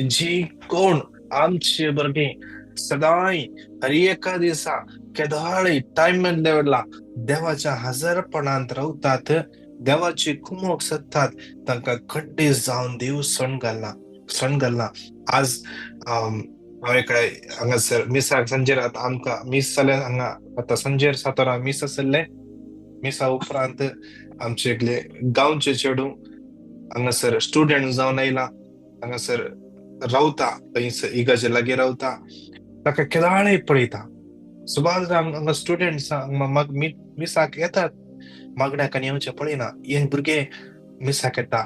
Speaker 1: जी कोण आमची भुरगीं सदांय हर एका दिसा केदाळी टायम देवला देवाच्या हजारपणांत रावतात, देवाची कुमोक सोदतात, तांकां खड्डे जावन देव सण घालना, सण घालना. आज हांव एका हांगासर मिसाक सांजेर आतां आमकां मीस जालें हांगा आतां सांजेर 7 वरां मीस आसलें. मिसा उपरांत आमचे एकले गांवचे चेडूं हांगासर स्टुडंट जावन आयला, हांगासर रावता, थंयसर इगर्जे लागीं रावता. ताका केदाळय पळयता सुबार हांगा स्टुडंट्स मिसाक येतात, मागण्याक आनी येवचें पळयना. हे भुरगे मिसाक येता,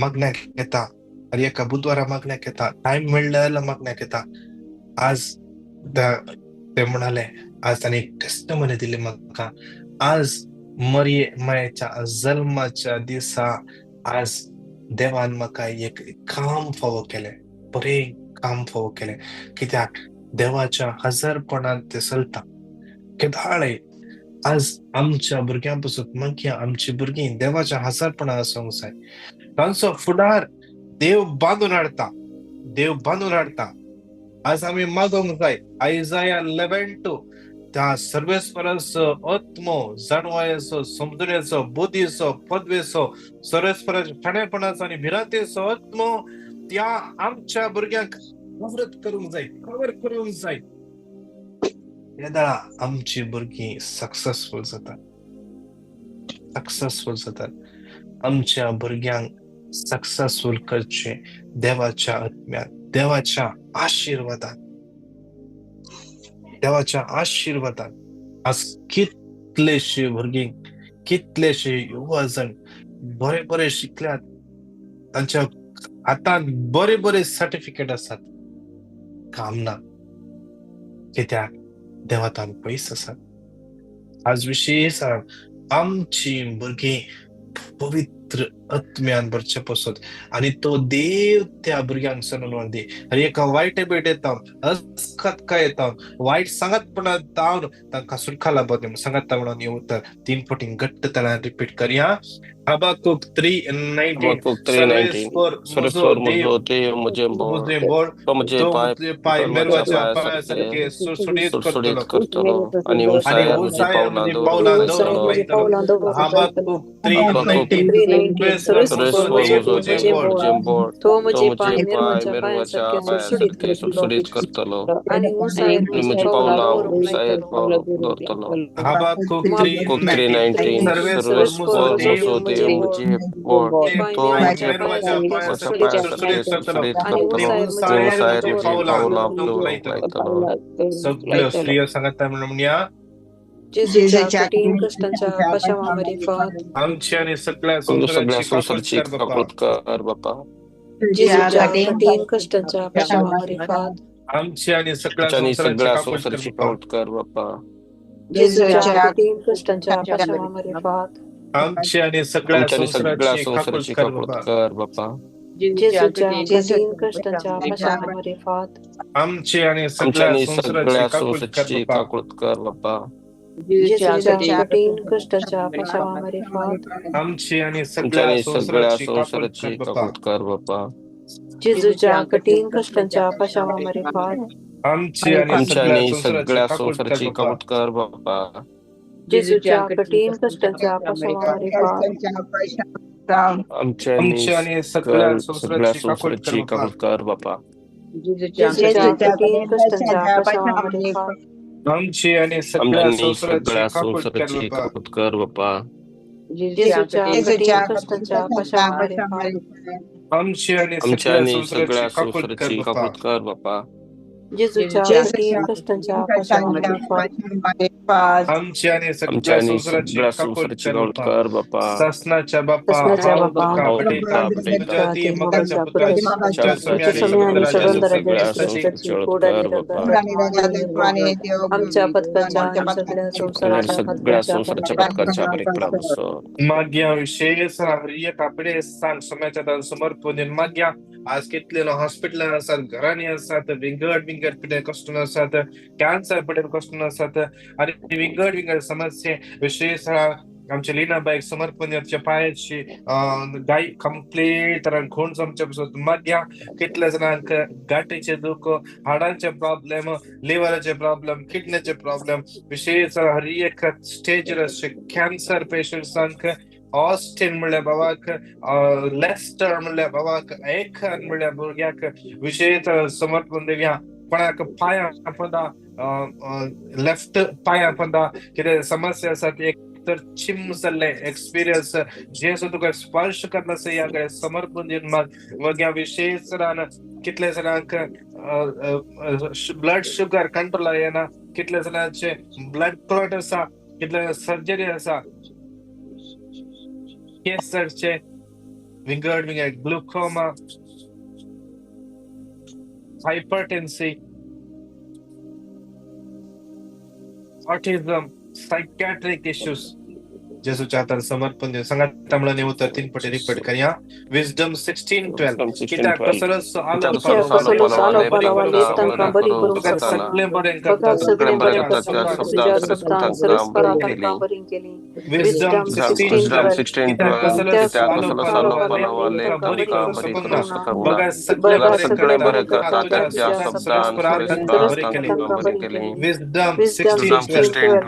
Speaker 1: मागण्याक येता, आनी एका बुधवारा मागण्याक येता, टायम मेळ्ळो जाल्यार मागण्याक येता. आज ते म्हणाले, आज ताणें एक टेस्टमनी दिली म्हाका. आज मरये मायेच्या जल्माच्या दिसा आज देवान म्हाका एक काम फावो केलें, बरें काम फावो केलें. कित्याक देवाच्या हजारपणान ते चलता केदाळय. आज आमच्या भुरग्यां पसून मागीर आमची भुरगीं देवाच्या हजारपणान आसूंक जाय. तांचो फुडार देव बांदून हाडटा, देव बांदून हाडटा. आज आमी मागोंक जाय आयजाया 11:2, त्या सर्वेस्पराचो आत्मो जाणवायेचो, समजुण्याचो, बुद्धीचो, पदवेचो, सर्वेस्पराच्या शाणेपणाचो आनी भिरांतेचो आत्मो त्या आमच्या भुरग्यांक कवर करूंक जाय, कवर करूंक जाय. येदाळा आमची भुरगीं सक्सेसफूल जातात, सक्सेसफूल जातात. आमच्या भुरग्यांक सक्सेसफूल करचें देवाच्या आत्म्यान, देवाच्या आशिर्वादान, देवाच्या आशिर्वादान. आज कितलेशे भुरगीं, कितलेशे युवा जण बरे बरे शिकल्यात, तांच्या हातान बरे बरे सर्टिफिकेट आसात, काम ना, कित्याक देवातान पयस आसात. आज विशेष आमची भुरगीं पवित्र आत्म्यान भरचे पसत आनी तो देव त्या भुरग्यांक सणून दी. आनी एका वायट भेट येता, अस्खत येता, वायट सांगतपणा जावन तांकां सुटका लाभत सांगता म्हणून हे उतर 3 फावटी घट्ट तरान रिपीट करया. हबाकुक 3:19.
Speaker 3: हबाकुक 3:19.
Speaker 1: सर्वेस्पर
Speaker 3: सर्वेस्पर
Speaker 1: म्हजो
Speaker 3: म्हजो देव म्हजें बळ,
Speaker 1: म्हजें बळ,
Speaker 3: तो म्हजे
Speaker 1: तो
Speaker 3: पांय
Speaker 1: म्हजे पांय
Speaker 3: मेरवाच्या
Speaker 1: मेरवाच्या
Speaker 3: पांया
Speaker 1: पांया
Speaker 3: सारके
Speaker 1: सारके सुटसुटीत
Speaker 3: सुटसुटीत
Speaker 1: करतलो
Speaker 3: करतलो आनी
Speaker 1: आनी
Speaker 3: उंचायार म्हजी
Speaker 1: उंचायार
Speaker 3: पावलां
Speaker 1: म्हजी
Speaker 3: दवरूंक
Speaker 1: पावलां
Speaker 3: लायतलो.
Speaker 1: दवरूंक लायतलो. हबाकुक
Speaker 3: हबाकुक
Speaker 1: 3:19.
Speaker 3: सर्वेस्पर
Speaker 1: सर्वेस्पर म्हजो
Speaker 3: म्हजो
Speaker 1: देव
Speaker 3: देव
Speaker 1: म्हजें बळ,
Speaker 3: म्हजें बळ,
Speaker 2: तो
Speaker 3: तो
Speaker 2: म्हजे
Speaker 3: म्हजे
Speaker 2: पांय
Speaker 3: पांय
Speaker 2: मेरवाच्या पांया
Speaker 3: मेरवाच्या
Speaker 2: सारके
Speaker 3: पांया
Speaker 2: सुटसुटीत
Speaker 3: सारके
Speaker 2: करतलो
Speaker 3: सुटसुटीत करतलो
Speaker 2: आनी उंचायार
Speaker 3: आनी
Speaker 2: म्हजी
Speaker 3: म्हजी
Speaker 2: पावलां
Speaker 3: पावलां
Speaker 2: दवरूंक
Speaker 3: उंचायेर
Speaker 2: लायतलो.
Speaker 3: दवरतलो.
Speaker 1: हबाकुक
Speaker 3: हबाकुक
Speaker 1: 3:19.
Speaker 3: 3:19.
Speaker 1: सर्वेस्पर
Speaker 3: सर्वेस्पर
Speaker 1: म्हजो देव
Speaker 3: म्हजो देव म्हजें बळ,
Speaker 1: पांय
Speaker 3: तो म्हजे
Speaker 1: मेरवाच्या पांया
Speaker 3: पांया
Speaker 1: सारके
Speaker 3: सारके
Speaker 1: सुटसुटीत करतलो
Speaker 3: सुटसुटीत
Speaker 1: आनी
Speaker 3: करतलो आनी
Speaker 1: उंचायार
Speaker 3: उंचायेर
Speaker 1: म्हजी
Speaker 3: म्हजी
Speaker 1: पावलां
Speaker 3: पावलां
Speaker 1: दवरूंक
Speaker 3: दवरूंक
Speaker 1: लायतलो.
Speaker 3: लायतलो.
Speaker 1: सगळ्यो स्त्रियो सांगता म्हणून म्हणया.
Speaker 2: जेजूच्या कठीण कश्टांच्या पाशावा मारिफात.
Speaker 1: आमची आनी सगळ्या
Speaker 3: तुमच्या सगळ्या
Speaker 1: संवसाराची काकूट
Speaker 3: संवसाराची
Speaker 1: कर बापा.
Speaker 3: काकूट कर बापा.
Speaker 2: जेजूच्या कठीण कश्टांच्या पाशावा मारिफात.
Speaker 1: आमची आनी सगळ्या
Speaker 3: आमच्या आनी
Speaker 1: संवसाराची
Speaker 3: सगळ्या
Speaker 1: काकूट कर
Speaker 3: संवसाराची
Speaker 1: बापा.
Speaker 3: काकूट कर बापा.
Speaker 2: जेजूच्या कठीण कश्टांच्या पाशावा मारिफात.
Speaker 1: आमची आणि सगळ्या
Speaker 3: आमच्या आणि सगळ्या
Speaker 1: संसाराची काकूट
Speaker 3: संसाराची
Speaker 1: कर
Speaker 3: काकूट
Speaker 1: बाबा.
Speaker 3: कर बापा.
Speaker 2: जेजूच्या कठीण कष्टांच्या पाशामारिफात
Speaker 1: आमची आणि
Speaker 3: आमच्या
Speaker 1: सगळ्या
Speaker 3: आणि
Speaker 1: संसाराची
Speaker 3: सगळ्या
Speaker 1: काकूट कर
Speaker 3: संसाराची
Speaker 1: बाबा.
Speaker 3: काकूट कर बापा.
Speaker 2: जेजूच्या कठीण कष्टांच्या पाशामारिफात
Speaker 1: आमची आणि
Speaker 3: आमच्या
Speaker 1: सगळ्या
Speaker 3: आणि सगळ्या
Speaker 1: संसाराची काकूट कर
Speaker 3: संसाराची
Speaker 1: बाबा.
Speaker 3: काकूट कर बापा.
Speaker 2: जेजूच्या कठीण कष्टांच्या पाशामारिफात
Speaker 1: आमची आणि
Speaker 3: आमच्या
Speaker 1: सगळ्या
Speaker 3: आणि
Speaker 1: संसाराची
Speaker 3: सगळ्या
Speaker 1: काकूट कर
Speaker 3: संसाराची
Speaker 1: बाबा.
Speaker 3: काकूट कर बापा.
Speaker 2: जेजूच्या कठीण कष्टांच्या पाशामारिफात
Speaker 3: आमच्या आणि
Speaker 1: आमची आणि सगळ्या
Speaker 3: सगळ्या
Speaker 1: संसाराची काकूट कर
Speaker 3: संसाराची
Speaker 1: बाबा.
Speaker 3: काकूट कर बापा.
Speaker 2: जेजूच्या कठीण कष्टांच्या पाशामारिफात
Speaker 1: आमची आणि
Speaker 3: आमच्या
Speaker 1: सगळ्या
Speaker 3: आणि
Speaker 1: संसाराची
Speaker 3: सगळ्या
Speaker 1: काकूट कर
Speaker 3: संसाराची
Speaker 1: बाबा.
Speaker 3: काकूट कर बापा.
Speaker 2: जेजूच्या कठीण कष्टांच्या पाशामारिफात
Speaker 1: आमची आणि
Speaker 3: आमच्या
Speaker 1: सगळ्या
Speaker 3: आणि
Speaker 1: संसाराची
Speaker 3: सगळ्या
Speaker 1: काकूट कर
Speaker 3: संसाराची
Speaker 1: बाबा.
Speaker 3: काकूट कर बापा.
Speaker 2: जेजूच्या कठीण कष्टांच्या पाशामारिफात
Speaker 1: आमची आणि
Speaker 3: आमच्या
Speaker 1: सगळ्या
Speaker 3: आणि
Speaker 1: संसाराची
Speaker 3: सगळ्या
Speaker 1: काकूट
Speaker 3: संसाराची
Speaker 1: कर
Speaker 3: काकूट
Speaker 1: बाबा.
Speaker 3: कर बापा.
Speaker 1: सासनाच्या बापा,
Speaker 2: सासनाच्या
Speaker 1: हांव
Speaker 2: बापा,
Speaker 1: तुका
Speaker 3: हांव
Speaker 1: पटयता,
Speaker 3: तुका पटयता,
Speaker 1: तुज्या अती मोगाच्या
Speaker 2: तुज्या
Speaker 1: पुता,
Speaker 2: तुज्या सुम्या आणि सगळ्या राजा ख्रिस्ताची कोड आणि
Speaker 3: कर बापा.
Speaker 2: रगत आमच्या पथकाच्या आणि सगळ्या संसाराच्या
Speaker 3: सगळ्या
Speaker 2: पथकांच्या
Speaker 3: संसाराच्या पथकांच्या परिक्रमा.
Speaker 1: माग्या विशेष हरिय कापडे सांग सोम्याच्या दान समर्पण दिवन माग्या. आज कितले हॉस्पिटलान आसात, घरांनी आसात, विंगड विंगड पिडेन कश्टन आसात, कॅन्सर पिडेन कश्टन आसात आनी विंगड विंगड समस्ये विशेष आमच्या लीनाबाईक समर्पण दिवच्या पायाची गाय कंप्लीट तरान खूण आमच्या पासून माग्या. कितल्या जाणांक गांठीचे दुख, हाडांचे प्रॉब्लेम, लिव्हराचे प्रॉब्लेम, किडनीचे प्रॉब्लेम, विशेष हर एक स्टेजीर कॅन्सर पेशंट्सांक ऑस्टिन म्हणल्या भावाक, लेस्टर म्हणल्या भावाक, एखन म्हणल्या भुरग्याक विशेष समर्पण दिवया. कोणाक पांया पदा, लेफ्ट पांया पदा कितें समस्या आसा ती एक तर चिम जाल्ले एक्सपिरियन्स जेजू तुका स्पर्श करना ह्या कडेन समर्पण दिवन माग. वग्या विशेष रान कितले जाणांक ब्लड शुगर कंट्रोल येना, कितले जाणांचे ब्लड क्लॉट आसा, कितले सर्जरी आसा, कॅन्सरचे विंगड विंगड ग्लुकोमा, हायपरटेन्सी, ऑटिझम, सायकॅट्रिक इश्यूज जेजूच्या हातान समर्पण दिवन सांगात म्हणून उतर 3 पटी रिपीट करया. विजडम 16:12 कित्याक कसलोच आलो पालोवाले
Speaker 2: तांकां बरी करूंक
Speaker 1: तुका
Speaker 2: शकना.
Speaker 1: सगळें बरें
Speaker 2: बघा
Speaker 1: करता.
Speaker 2: सगळें बरें करता, तुज्या शब्दान सरस्परा तांकां बरी केली.
Speaker 1: विजडम
Speaker 2: विजडम
Speaker 1: 16:12
Speaker 2: 16:12
Speaker 1: कित्याक कसलोच आलो पालोवाले तांकां बरी करूंक शकना. बघा सगळें
Speaker 2: बघा
Speaker 1: बरें
Speaker 2: सगळें
Speaker 1: करता,
Speaker 2: बरें करता,
Speaker 1: तुज्या
Speaker 2: तुज्या
Speaker 1: शब्दान
Speaker 2: शब्दान
Speaker 1: सरस्परा
Speaker 2: सरस्परा
Speaker 1: तांकां बरी केली.
Speaker 2: तांकां बरी केली.
Speaker 1: विजडम
Speaker 2: विजडम
Speaker 1: 16:12
Speaker 2: 16:12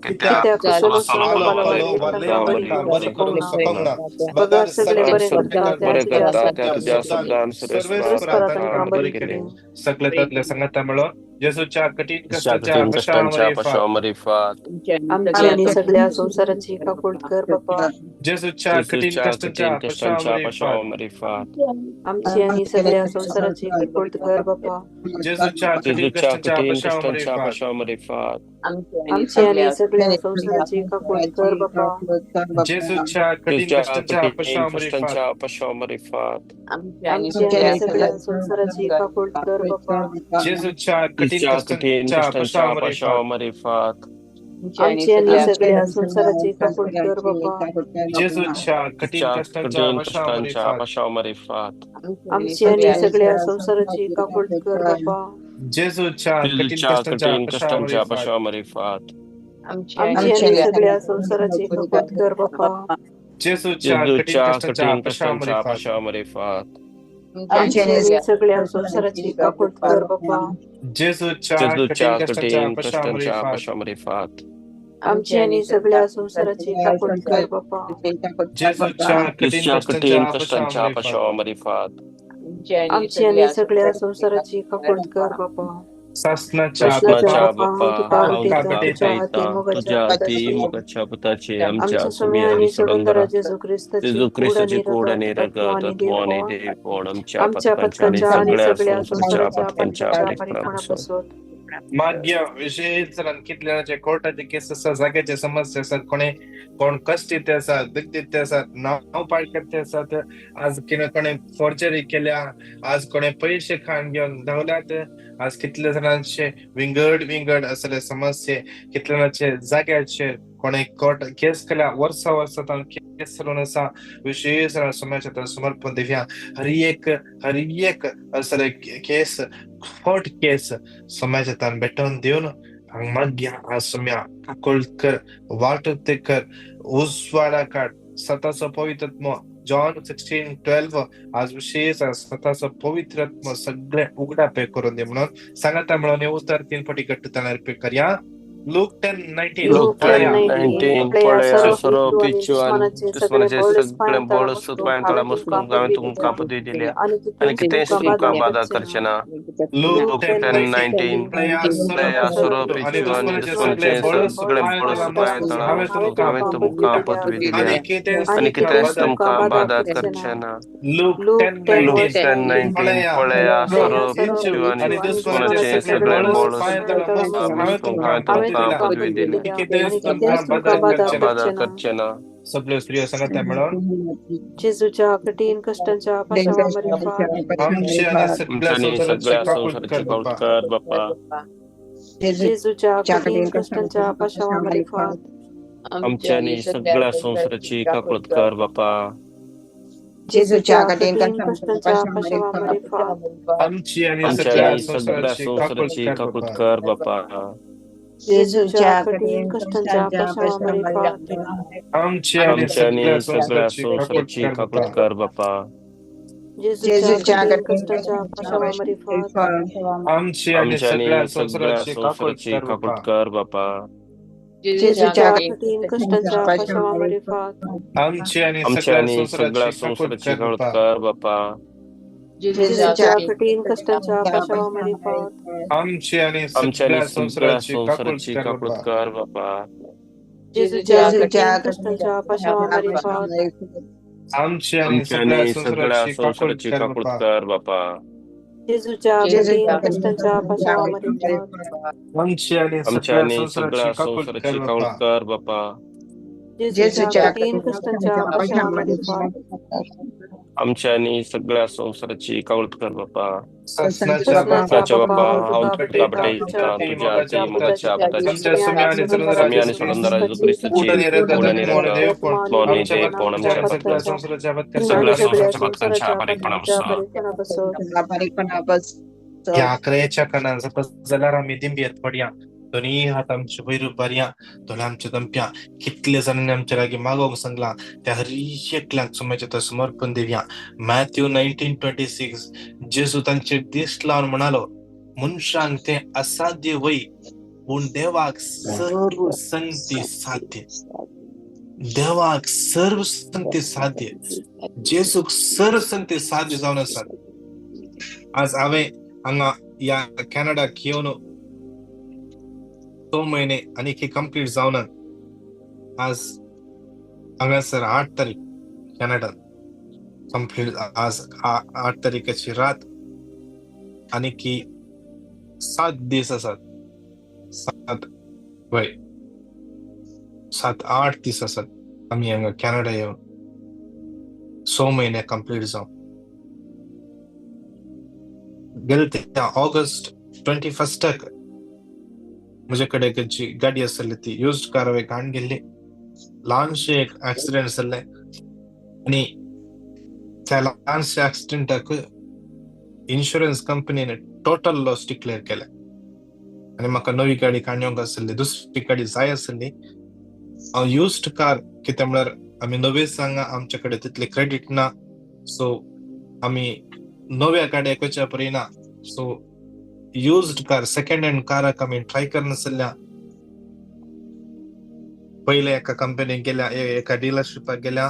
Speaker 1: कित्याक
Speaker 2: कित्याक
Speaker 1: कसलोच
Speaker 2: कसलोच
Speaker 1: आलो
Speaker 2: आलो
Speaker 1: पालोवाले
Speaker 2: पालोवाले तांकां
Speaker 1: तांकां
Speaker 2: बरी
Speaker 1: बरी
Speaker 2: करूंक
Speaker 1: करूंक
Speaker 2: शकना.
Speaker 1: शकना.
Speaker 2: बघा
Speaker 1: बगर
Speaker 2: सगळें
Speaker 1: सगळें
Speaker 2: बरें
Speaker 1: बरें
Speaker 2: करता,
Speaker 1: करता,
Speaker 2: तुज्या
Speaker 1: तुज्या
Speaker 2: शब्दान
Speaker 1: शब्दान
Speaker 2: सरस्परा
Speaker 1: सरस्परा
Speaker 2: तांकां
Speaker 1: तांकां
Speaker 2: बरी
Speaker 1: बरी
Speaker 2: केली.
Speaker 1: केली. सगळे तसले सांगाता म्हणून जेजूच्या कठीण कश्टाच्या
Speaker 3: कठीण कष्टांच्या
Speaker 1: पशामारिफात
Speaker 3: पशामारिफात.
Speaker 2: आमची आणि सगळ्या संसाराची काकूट कर बापा.
Speaker 1: जेजूच्या कठीण
Speaker 3: जेजूच्या
Speaker 1: कश्टाच्या
Speaker 3: कठीण कष्टांच्या
Speaker 1: पशामारिफात
Speaker 3: पशामारिफात.
Speaker 2: आमची आणि सगळ्या संसाराची काकूट कर बापा.
Speaker 1: जेजूच्या कठीण
Speaker 3: जेजूच्या
Speaker 1: कश्टाच्या
Speaker 3: कठीण कष्टांच्या
Speaker 1: पशामारिफात
Speaker 3: पशामारिफात.
Speaker 2: आमची आणि सगळ्या संसाराची काकूट कर बापा.
Speaker 1: जेजूच्या कठीण
Speaker 3: जेजूच्या
Speaker 1: कश्टाच्या
Speaker 3: कठीण
Speaker 1: पशामारिफात
Speaker 3: कष्टांच्या पशामारिफात.
Speaker 2: आमची आणि सगळ्या संसाराची काकूट कर बापा.
Speaker 1: जेजूच्या कठीण
Speaker 3: जेजूच्या कठीण
Speaker 1: कश्टाच्या
Speaker 3: कष्टांच्या
Speaker 1: पशामारिफात
Speaker 3: पशामारिफात.
Speaker 2: आमची आणि सगळ्या संसाराची काकूट कर बापा.
Speaker 1: जेजूच्या कठीण
Speaker 3: जेजूच्या
Speaker 1: कश्टाच्या
Speaker 3: कठीण कष्टांच्या
Speaker 1: पशामारिफात
Speaker 3: पशामारिफात.
Speaker 2: आमची आणि सगळ्या संसाराची काकूट कर बापा.
Speaker 1: जेजूच्या कठीण
Speaker 3: जेजूच्या
Speaker 1: कश्टाच्या
Speaker 3: कठीण कष्टांच्या
Speaker 1: पशामारिफात
Speaker 3: पशामारिफात.
Speaker 2: आमची आणि सगळ्या संसाराची काकूट कर बापा.
Speaker 1: जेजूच्या कठीण
Speaker 3: जेजूच्या
Speaker 1: कश्टाच्या
Speaker 3: कठीण कष्टांच्या
Speaker 1: पशामारिफात
Speaker 3: पशामारिफात.
Speaker 2: आमची आणि सगळ्या संसाराची काकूट कर बापा.
Speaker 1: जेजूच्या कठीण
Speaker 3: जेजूच्या
Speaker 1: कश्टाच्या
Speaker 3: कठीण कष्टांच्या
Speaker 1: पशामारिफात
Speaker 3: पशामारिफात.
Speaker 2: आमची आणि सगळ्या संसाराची काकूट कर बापा.
Speaker 1: जेजूच्या कठीण
Speaker 3: जेजूच्या
Speaker 1: कश्टाच्या
Speaker 3: कठीण कष्टांच्या
Speaker 1: पशामारिफात
Speaker 3: पशामारिफात.
Speaker 2: आमची आणि सगळ्या संसाराची काकूट कर बापा.
Speaker 1: सासनाच्या
Speaker 2: कृष्णाच्या
Speaker 3: कृष्णाच्या
Speaker 2: बापा, हांव
Speaker 3: बापा,
Speaker 2: तुका
Speaker 3: हांव
Speaker 2: भेटयतां,
Speaker 3: तुका
Speaker 2: तुज्या
Speaker 3: भेटयतां,
Speaker 2: अती मोगाच्या
Speaker 3: तुज्या अती
Speaker 2: पुताची,
Speaker 3: मोगाच्या पुताची, आमच्या
Speaker 2: आमच्या
Speaker 3: सुमी
Speaker 2: सुम्या
Speaker 3: आणि
Speaker 2: आणि
Speaker 3: सोडंदरा
Speaker 2: सोडंदरा जेजू क्रिस्ताची
Speaker 3: जेजू
Speaker 2: कूड
Speaker 3: ख्रिस्ताची
Speaker 2: आणि
Speaker 3: कोड
Speaker 2: रगत,
Speaker 3: आणि
Speaker 2: तत्व
Speaker 3: रगत,
Speaker 2: आणि
Speaker 3: तत्व आणि
Speaker 2: देवपण
Speaker 3: देवपण आमच्या
Speaker 2: आमच्या
Speaker 3: पथकांच्या आणि
Speaker 2: पथकांच्या आणि
Speaker 3: सगळ्या
Speaker 2: सगळ्या
Speaker 3: संसाराच्या
Speaker 2: संसाराच्या
Speaker 3: पथकांच्या
Speaker 2: पथकांच्या
Speaker 3: परिक्रमा
Speaker 2: परिपणापासून.
Speaker 1: माग्य विशेष कितल्या जाणांचे कोर्टाचे केस आसा, जाग्याचे समस्या आसात, कोणे कोण कश्ट दिते आसात, दुख दिते आसात, नांव पाड करते आसात, आज कितें कोणे फोर्जरी केल्या, आज कोणे पयशे खाण घेवन धांवल्यात, आज कितल्या जाणांचे विंगड विंगड असले समस्ये, कितल्या जाणांचे जाग्याचेर कोणे कोर्ट केस केल्या वर्सा वर्सा तांकां केस चलोवन आसा विशेष सोम्याच्या समर्पण दिवया. हर एक असले केस कोर्ट केस सोम्याच्या तान भेटोवन दिवन माग्या आज सोम्या काकूळ कर, वाट उक्ती कर, उजवाडा काड. स्वतःचो पवित्र जॉन 16:12 आज विशेष स्वतःचो पवित्र आत्मो सगळे उगडापे करून दे म्हणून सांगता. म्हणून हे उतर 3 पटी घट्ट ताणार पे करया. लूक 10:19.
Speaker 3: लूक 10:19. पळया सोरोप पिच्चू आनी दुस्मानाचे सगळे बळ पांयांतळा मसकून हांवें तुमकां पदवी दिल्या आनी कितेंच तुमकां बादा करचें ना. लूक 10:19. पळया सोरोप पिच्चू आनी दुस्मानाचे सगळे बळ पांयांतळा मसकून हांवें तुमकां पदवी दिल्या आनी कितेंच तुमकां बादा करचें ना.
Speaker 1: लूक 10:19.
Speaker 3: पळया सोरोप पिच्चू आनी दुस्मानाचे सगळे बळ हांवें तुमकां पदवी दिल्या बादा करचें ना.
Speaker 1: सगळे स्त्रियो सांगता म्हणून
Speaker 2: जेजूच्या कठीण कष्टांच्या पाशावामारिफात
Speaker 1: आमचे आणि सगळ्या संसाराची काकूळ कर बापा.
Speaker 2: जेजूच्या कठीण कष्टांच्या पाशावामारिफात
Speaker 3: आमच्या आणि सगळ्या संसाराची काकूळ कर बापा.
Speaker 2: जेजूच्या कठीण कष्टांच्या पाशावामारिफात
Speaker 1: आमची आणि सगळ्या संसाराची काकूळ कर बापा.
Speaker 2: जेजूच्या कठीण कष्टांच्या पाशावामारिफात
Speaker 1: आमची आणि
Speaker 3: सगळ्या संसाराची काकूळ कर बापा.
Speaker 2: जेजूच्या कठीण कष्टांच्या पाशावामारिफात
Speaker 1: आमची आणि सगळ्या संसाराची काकूळ कर बापा.
Speaker 2: जेजूच्या कठीण कष्टांच्या पाशावामारिफात
Speaker 1: आमची आणि सगळ्या संसाराची काकूळ कर बापा.
Speaker 2: जेजूच्या कठीण कष्टांच्या पाशावामारिफात
Speaker 1: आमची आणि सगळ्या संसाराची काकूळ कर बापा.
Speaker 2: जेजूच्या कठीण कष्टांच्या पाशावामारिफात
Speaker 1: आमची आणि सगळ्या संसाराची काकूळ कर बापा.
Speaker 2: जेजूच्या कठीण कष्टांच्या पाशावामारिफात
Speaker 1: आमची आणि सगळ्या संसाराची काकूळ कर बापा.
Speaker 2: जेजूच्या कठीण कष्टांच्या पाशावामारिफात
Speaker 3: आमच्या आणि सगळ्या संसाराची काकूळ कर बापा. सपनाच्या बापा, हांव तुका भेटयता तुज्या अति मोगाच्या आमच्या स्वामी आणि सोडणदारा जेजू क्रिस्ताची मौनी देवपण आमच्या सगळ्या संसाराच्या पथकांच्या बारीकपणा.
Speaker 1: ह्या आकराच्या कणान सपस जाल्यार आमी दिंबयेत पडया. दोन्ही हात आमचे वयर उबारया, दोन आमच्या दमप्या. कितले जाणांनी आमच्या लागीं मागोवंक सांगलां त्या हर एकल्याक सोम्याचें समर्पण दिवया. मॅथ्यू 19:26 जेजू तांचेर दिश्ट लावन म्हणालो, मनशांक तें असाध्य वय, पूण देवाक सर्व संगती साध्य. देवाक सर्व संगती साध्य. जेजूक सर्व संगती साध्य जावन आसात. आज हांवें हांगा ह्या कॅनडाक येवन 2 म्हयने आनी कंप्लीट जावना. आज हांगासर 8 तारीख कॅनडान कंप्लीट. आज 8 तारीखाची रात आनी की 7 दीस आसात. 7 वय 7-8 दीस आसात आमी हांगा कॅनडा येवन 6 म्हयने कंप्लीट जावन. गेले त्या ऑगस्ट 21 म्हजे कडेन जी गाडी आसली ती युज्ड कार हांवें घाण गेल्ली. ल्हानशें एक एक्सिडेंट जाल्लें आनी त्या ल्हानशा एक्सिडेंटाक इन्शुरन्स कंपनीन टोटल लॉस डिक्लेअर केलें आनी म्हाका नवी गाडी काडूंक आसली, दुसरी गाडी जाय आसली. हांव युज्ड कार कितें म्हळ्यार आमी नवेच हांगा, आमचे कडेन तितले क्रेडीट ना, सो आमी नव्या गाडयेक वचपा पळयना. So used car, second hand काराक आमी ट्राय करनासल्या. पयले एका कंपनीक गेल्या, एका डिलरशिपाक गेल्या,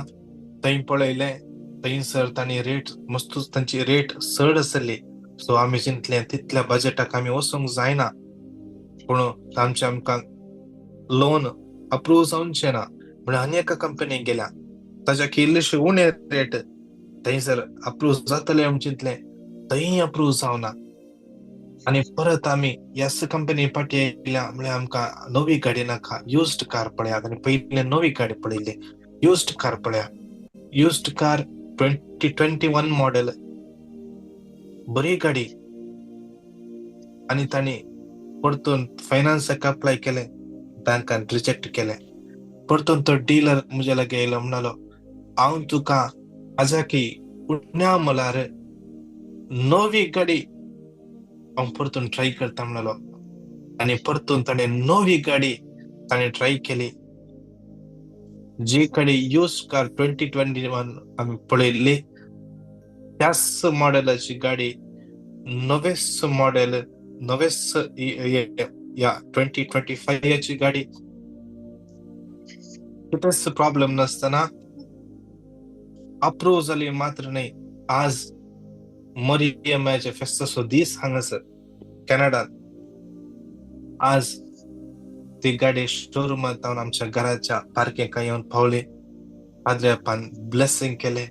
Speaker 1: थंय पळयलें, थंयसर तांणी रेट मस्तूच, तांची रेट चड आसली. सो आमी चिंतलें तितल्या बजेटाक आमी वचूंक जायना, पूण तांचे आमकां लोन अप्रूव जावचें ना म्हणून आनी एका कंपनीक गेल्या, ताच्या इल्लेशे उणे रेट, थंयसर अप्रूव जातलें आमी चिंतलें, थंय अप्रूव जावना. आनी परत आमी ह्याच कंपनी फाटी आयल्या, म्हळ्यार आमकां नवी गाडी नाका, युज्ड कार पळयात. आनी पयलीं नवी गाडी पळयली, युज्ड कार पळया. युज्ड कार 2021 मॉडेल, बरी गाडी. आनी तांणी परतून फायनान्साक अप्लाय केलें, बँकान रिजेक्ट केलें. परतून तो डिलर म्हज्या लागीं येयलो, म्हणलो हांव तुका आजाकी उण्या मोलार नवी गाडी हांव परतून ट्राय करता म्हणलो. आनी परतून ताणें नवी गाडी ताणें ट्राय केली, जी गाडी यूज कार 2021 आमी पळयल्ली त्याच मॉडेलाची गाडी, नवेच मॉडेल, नवेच या 2025 गाडी, कितेंच प्रॉब्लेम नासतना अप्रूव जाली. मात्र न्हय, आज मरियमाचे फेस्ताचो दीस हांगासर कॅनडात, आज ती गाडी शोरुमांत आमच्या घराच्या पार्किंगाक येवन पावली. पाद्र्यापान ब्लेसिंग केले.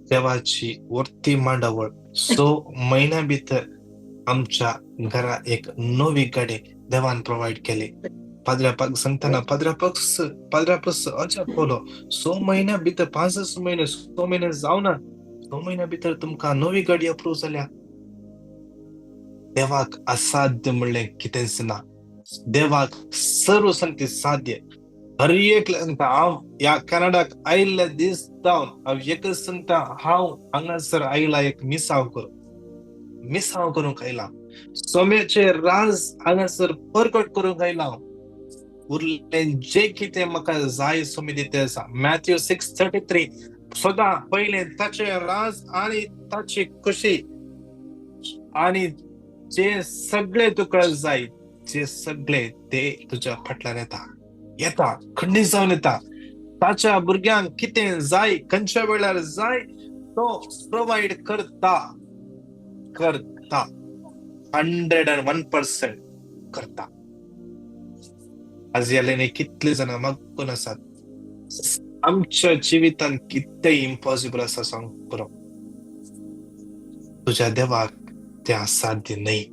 Speaker 1: देवाची वर्ती मांडावळ 6 म्हयन्या भितर आमच्या घरा एक नवी गाडी देवान प्रोवायड केली. पाद्र्यापाक सांगतना पाद्र्यापस अजाप पवलो, 6 म्हयन्या भितर, 5 म्हयने 6 म्हयने जावना, 6 म्हयन्या भितर तुमकां नवी गाडी अप्रूव जाल्या. देवाक असाध्य म्हणलें कितेंच ना, देवाक सर्व संगती साध्य. हर एक हांव ह्या कॅनडाक आयिल्ले दीस जावन हांव एकच सांगता, हांव हांगासर आयला एक मिसांव करूंक, मिसांव करूंक आयला, सोम्याचे राज हांगासर परगट करूंक आयला. उरलें जे कितें म्हाका जाय सोमी दिते आसा. मॅथ्यू 6:33, सदां पयलें ताचे राज आनी ताची खुशी, आनी जे सगळे तुका जाय जे सगळे ते तुज्या फाटल्यान येता येता, खंडीत जावन येता. ताच्या भुरग्यांक कितें जाय, खंयच्या वेळार जाय तो प्रोवायड करता, करता, 101% करता. आज ह्या कितले जाणां मागून आसात, आमच्या जिवितान कितें इम्पॉसिबल आसा सांग पुरो, तुज्या देवाक तें असाध्य न्हय.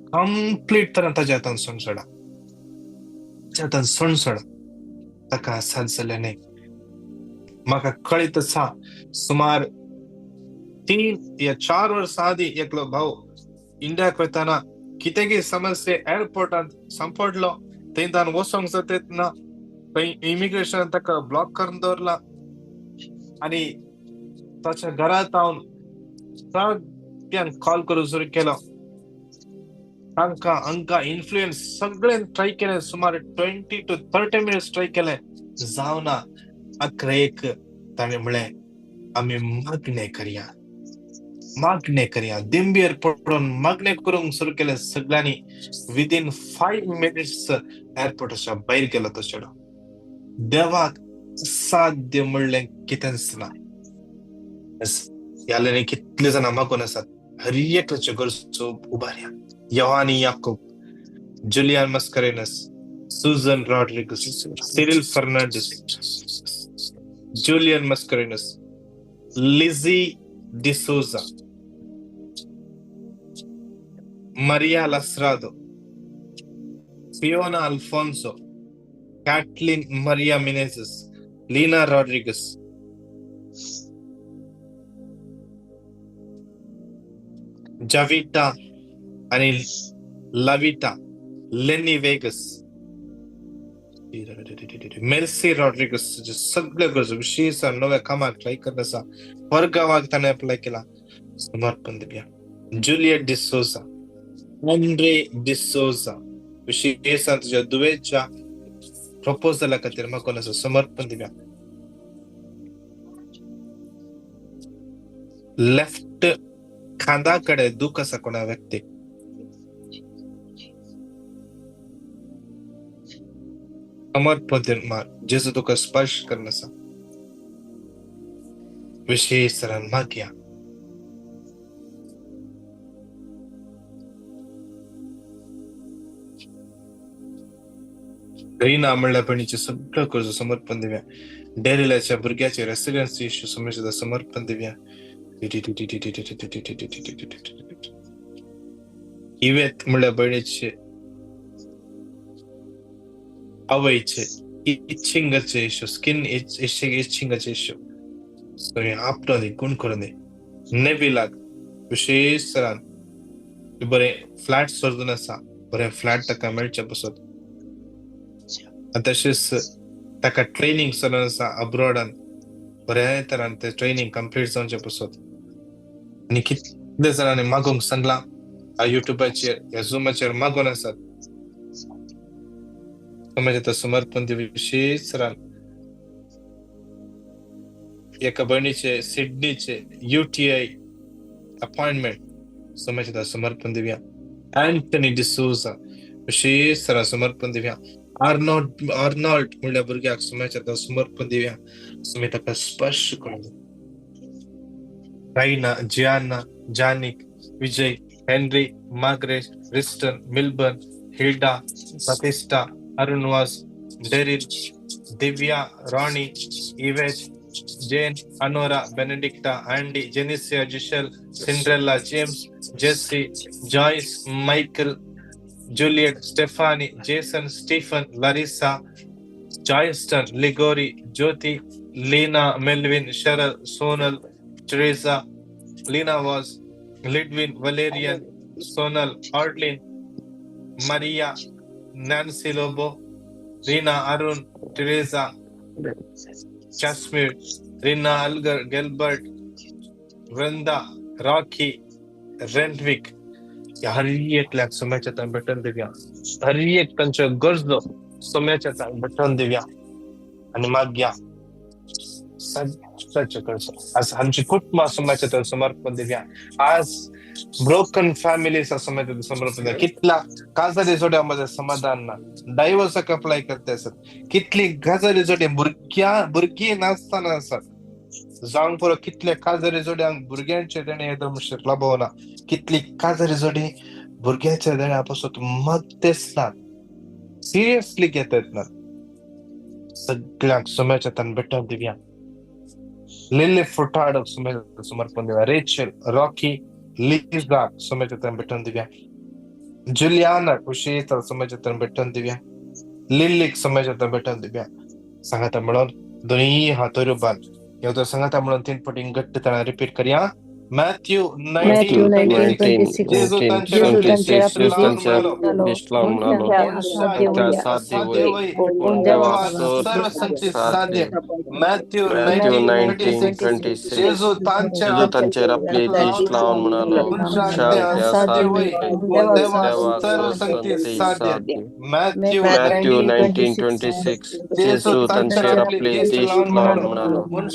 Speaker 1: कंप्लीट तरान ताज्या हातान सोणसोडा, ताज्या हातान सोणसोडा, ताका असाध्य जालें न्हय. म्हाका कळीत आसा, सुमार 3 या 4 वर्सां आदीं एकलो भाव इंडियाक वतना कितें समस्या एअरपोर्टांत सांपडलो. थंय तान वचोंक जाता ना, थंय इमिग्रेशन ताका ब्लॉक करून दवरला आनी ताच्या घरांत हांव सगळ्यांक कॉल करूंक सुरू केलो. तांकां हांकां इन्फ्लुयन्स सगळें ट्राय केलें, सुमार 20 to 30 minutes try केलें, जावना. अकरा एक ताणें म्हणलें आमी मागणें करया, मागणें करया. दिंबेर पडून मागणें करूंक सुरू केलें सगळ्यांनी. विदीन 5 minutes एअरपोर्टाच्या भायर गेलो तो चेडो. देवाक साध्य म्हणलें कितेंच ना. ह्या कितले जाणां मागून आसात, हर एकल्याच्यो गरजो उबारया. Yohani Yakub, Julian Mascarenhas, Susan Rodrigues, Cyril Fernandes, Julian Mascarenhas, Lizzie D'Souza, Maria Lasrado, Fiona Alfonso, Kathleen Maria Menezes, Lina Rodrigues, Javita आनी Lavita, Lenny Vegas, Mercy Rodrigues, सगळे गरजो विशेष नव्या कामाक ट्राय करत आसा, परगांवाक ताणें अप्लाय केला, समर्पण दिवया. जुलियट डिसोजा, आंड्रे डिसोजा, विशेष तुज्या दुवेच्या प्रपोजला खातीर म्हाका आसा, समर्पण दिवया. लेफ्ट खांदा कडेन दूख आसा कोणा व्यक्तीक, समर्पण जेजू तुका स्पर्श करून आसा, विशेष तरान मागया. रीना म्हणल्या भयणीचे सगळं गरजो समर्पण दिवया. डेरिलाच्या भुरग्याचे रेसिडेन्सी इश्यू समस्या समर्पण दिवया. इवेत म्हणल्या भयणीचे आवयचे इचिंगाचे इश्यू, स्किन इचिंगाचे इश्यू आपलो गुण करून दे. नेविलाक विशेष तरान बरें फ्लॅट सोदून आसा, बरें फ्लॅट ताका मेळचें पसत आनी तशेंच ताका ट्रेनींग चलून आसा अब्रॉडान, बऱ्या तरान तें ट्रेनींग कंप्लीट जावचें पसत. आनी कितले जाणांनी मागूंक सांगलां युट्यूबाचेर, ह्या झुमाचेर मागून आसात. समाजाचें समर्पण दिवया विशेश तरान एका भयणीचे सिडनीचे UTI अपॉइंटमेंट समाजाचें समर्पण दिवया. अँथनी डिसोजा विशेश तरान समर्पण दिवया. आर्नॉल्ड म्हणल्या भुरग्याक समाजाचें समर्पण दिवया. सुमी ताका स्पर्श करून. Raina, Gianna, Janik, Vijay, Henry, Margaret, Riston, Milburn, Hilda, Batista, Arun Vaz, Daryl, Divya, Rani, Yvette, Jane, Anora, Benedicta, Andy, Jenicia, Giselle, Cinderella, James, Jesse, Joyce, Michael, Juliet, Stephanie, Jason, Stephen, Larissa, Joyston, Ligori, Jyothi, Leena, Melvin, Cheryl, Sonal, Teresa, Leena Vaz, Lidwin, Valerian, Sonal, Arlene, Maria, Nancy Lobo, Reena Arun, Teresa, Kashmir, Reena Algar, Gilbert, Vrinda, Rocky, Renwick. हर एकल्याक सोम्याच्या तान भेटून दिवया. हर एक तांच्यो गरजो सोम्याच्या तान भेटून दिवया आनी मागया सगळ्याच्यो गरजो. आज आमची कुटुंबां सोम्याच्या तान समर्पण दिवया. आज ब्रोकन फॅमिलीज सोम्याच्या समर्पण दिवया. कितला काजारी जोड्या माझं समाधान ना, डायव्हर्साक अप्लाय करते आसत, कितली काजारी जोडी भुरगीं नासतना आसत, जावंक पुरो कितले काजारी जोड्यांक भुरग्यांचे देणे एकदम लाभोवना, कितली काजारी जोडी भुरग्यांच्या देण्या पासून मगतेच ना, सिरियसली घेतात ना. सगळ्यांक सोम्याच्या तान भेटून दिवया. लिली फुटाडक सोम्याच्या समर्पण दिवया. रेचल, रॉकी, लिझा सोम्याच्या तान भेटून दिवया. जुलियाना कुशी सोम्याच्या तान भेटून दिवया. लिल्लीक सोम्याच्या तान भेटून दिवया. सांगाता म्हणून दोन्ही हातोर बांद येवतो सांगाता म्हणून 3 पटीं घट्ट तरान रिपीट करया. मॅथ्यू 19:26 जेजू तांचेर साध्य. मॅथ्यू 19:26 जेजू
Speaker 3: तांचेर आपली दिश्ट लावन म्हणालो, साध्य.
Speaker 1: मॅथ्यू
Speaker 3: 19:26 जेजू तांचेर आपली दिश्ट लावन म्हणालो,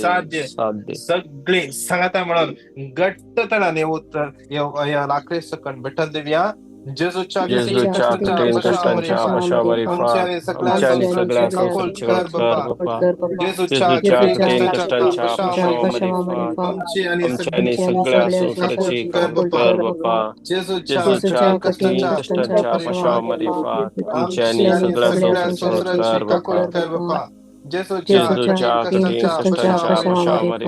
Speaker 3: साध्य.
Speaker 1: साध्य. सगळी सांगाता म्हणून घट्ट तणान उत्तर लाकडी सकन भेटून दिवया. जेजूच्या
Speaker 3: कठीण कष्टांच्या पशावरी आमच्या आणि सगळ्या संसाराची कर बाप्पा.
Speaker 1: जेजूच्या
Speaker 3: कठीण कष्टांच्या पशावरी
Speaker 1: आमची आणि
Speaker 3: आमच्या आणि सगळ्या संसाराची कर बाप्पा.
Speaker 1: जेजूच्या
Speaker 3: कठीण कष्टांच्या पशावरी आमच्या आणि सगळ्या संसाराची कर बाप्पा.
Speaker 1: जेजूच्या
Speaker 3: कठीण कष्टांच्या पशावरी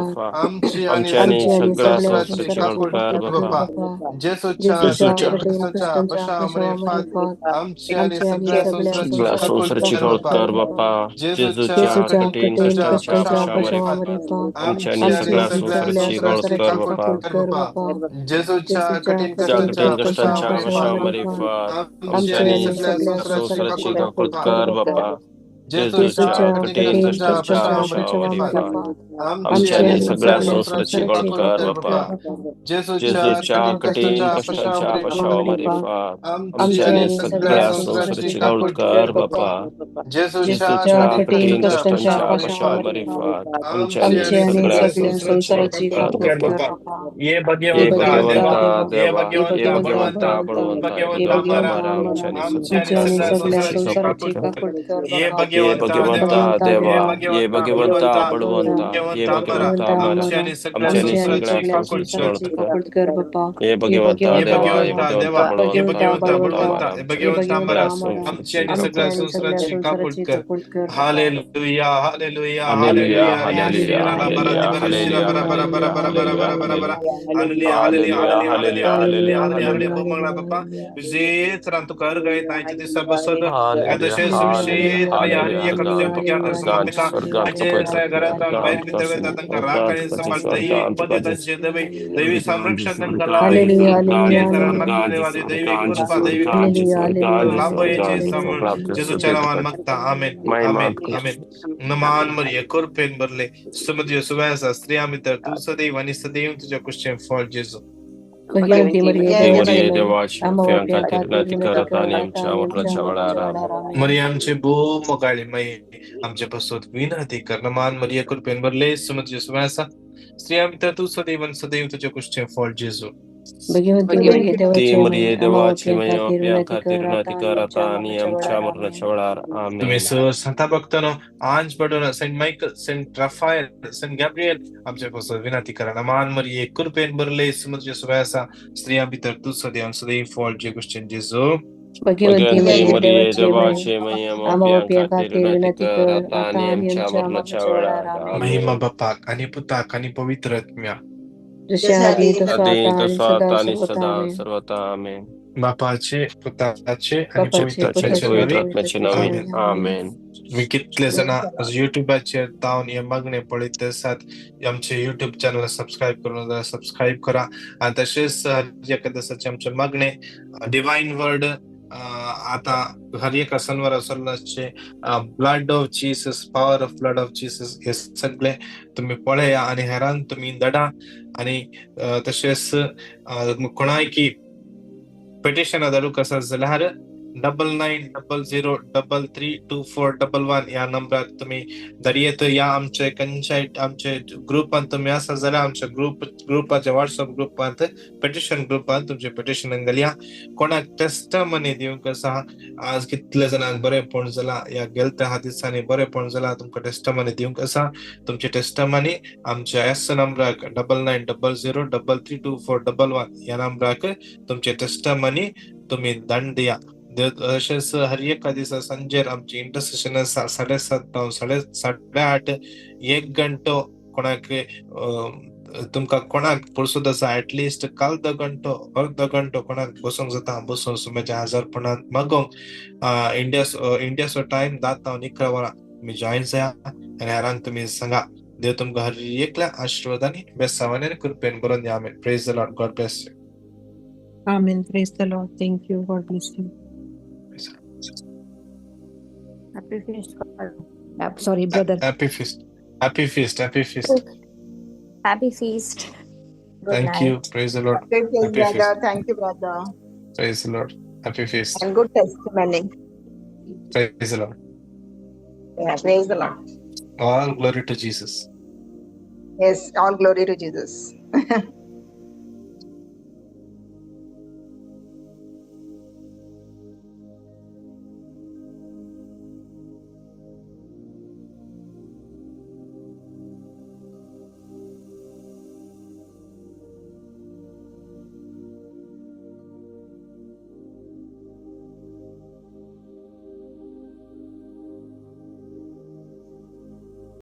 Speaker 3: आमच्या आणि सगळ्या संसाराची कर बाप्पा.
Speaker 1: जेजूच्या
Speaker 3: सगळ्या संसाराची कर बाप्पा. जेजूच्या कठीण कष्टांच्या पशावरी आमच्या आणि सगळ्या संसाराची कर बाप्पा.
Speaker 1: जेजूच्या
Speaker 3: कठीण कष्टांच्या पशावरी आमच्या आणि सगळ्या संसाराची कर बाप्पा. जेजूच्या कठीण कष्टांच्या पशावरी आमच्या आणि सगळ्या संसाराची कर बाप्पा. जेजूच्या कठीण कष्टांच्या पशावरी आमच्या आणि सगळ्या संसाराची कर बाप्पा. जेजूच्या कठीण कष्टांच्या पशावरी आमच्या आणि सगळ्या संसाराची कर बाप्पा.
Speaker 1: ये
Speaker 3: ये भगवंता देवा, ये भगवंता बळवंता, ये भगवंता आमच्या आणि सगळ्या संसाराची
Speaker 1: ये
Speaker 3: ये भगवंता देवा, ये भगवंता बळवंता, ये भगवंता आमच्या आणि सगळ्या संसाराची
Speaker 2: कर बाप्पा.
Speaker 3: ये भगवंता देवा, ये भगवंता बळवंता,
Speaker 1: ये भगवंता आमच्या आणि सगळ्या संसाराची काकुळट कर. Hallelujah, hallelujah,
Speaker 3: hallelujah,
Speaker 1: hallelujah.
Speaker 3: Hallelujah,
Speaker 1: hallelujah, hallelujah, hallelujah, hallelujah, hallelujah. बाप्पा विशेष तुका अर्घ येता आयच्या दिसा बसत तशेंच विशेष हर एका तुझ्या मुखार समर्पिता आमचे घरांत भायर भितर वयता तांकां राख आनी सांबाळ दैवी पद तांचे दैवी संरक्षण तांकां लाभ दैवी कृपा दैवी लाभ जेजूच्या नांवान मागता. आमेन आमेन आमेन. नमान मरिये कृपेन भरले सुमती सुव्यासा स्त्रियां भितर तूं सदैव आनी सदैव तुज्या कुशीचें फळ जेजू. मरियमचे भोव मोगाळी माई आमचे पासत विनंती कर. नमान मरिये कृपेन भरले सुमती सुव्यासा स्त्रियां भितर तूं सदैव आनी सदैव तुज्या कुशीचें फळ जेजू. तुम्ही संता भक्तांनो आंज पडून Saint Michael Saint Raphael Saint Gabriel आमचे पासत विनंती करा. नमान मरिये कृपेन भरले सुमती सुव्यासा स्त्रियां भितर तूं सदैव सदैव फळ जे कुशीचें जेजू. महिमा बापाक आणि पुताक आणि पवित्र आत्म्या. बापाचे पुताचे आणि पवित्र आत्म्याचे नावे. आमेन. मी कितले जाणां युट्यूबाचेर तावन हे मागणे पळयत आसात. आमचे युट्यूब चॅनल सबस्क्रायब करून जाल्यार सबस्क्रायब करा आनी तशेंच हर एका दिसाचे आमचे मागणे डिवायन वर्ड आता हर एका शनिवारा सोल्लाचे blood of Jesus power of blood of Jesus हे सगळे तुम्ही पळया आनी हेरांक तुमी धाडा. आनी तशेंच कोणायकी पिटिशनां धाडूंक आसा जाल्यार 9900 33 2411 ह्या नंबरार तुमी धाडयेत. ह्या आमचे खंयच्याय आमचे ग्रुपांत तुमी आसा जाल्यार आमच्या ग्रुपाच्या वॉट्सएप ग्रुपांत पिटिशन ग्रुपांत तुमचे पिटिशन घालया. कोणाक टेस्टमनी दिवंक आसा आज कितले जाणांक बरेंपण जालां ह्या गेलत्या ह्या दिसांनी बरेंपण जालां तुमकां टेस्टमनी दिवंक आसा. तुमची टेस्टमनी आमच्या एस नंबराक 9900 33 2411 ह्या नंबराक तुमचे टेस्टमनी तुमी धाडून दिया. तशेंच हर एका दिसा सांजेर आमची इंटरसेशन आसा 7:30 जावं 8:30 एक घंटो कोणाक तुमकां कोणाक पुरसोद आसा एटलिस्ट अर्द घंटो कोणाक बसूंक जाता बसून सुम्याच्या हजारपणांत मागोवंक इंडियाचो टायम 10 जावन 11 वरां तुमी जॉयन जाया आनी हेरांक तुमी सांगा. देव तुमकां हर एकल्या आशिर्वादांनी बेसावानी आनी कृपेन बरोवन दिया. आमेन. Praise the Lord. God bless you.
Speaker 2: Amen. Praise the Lord. Thank you. God bless you.
Speaker 4: Happy feast. Sorry, brother.
Speaker 1: Happy feast. Happy feast. Happy feast.
Speaker 5: Happy feast. Good
Speaker 1: Thank
Speaker 5: night.
Speaker 1: you. Praise the Lord.
Speaker 6: Happy feast,
Speaker 1: Happy
Speaker 6: brother.
Speaker 1: feast.
Speaker 6: Thank you, brother.
Speaker 1: Praise the Lord. Happy feast.
Speaker 6: And good testimony.
Speaker 1: Praise the Lord.
Speaker 6: Yeah, praise the Lord.
Speaker 1: All glory to Jesus.
Speaker 6: Yes, all glory to Jesus.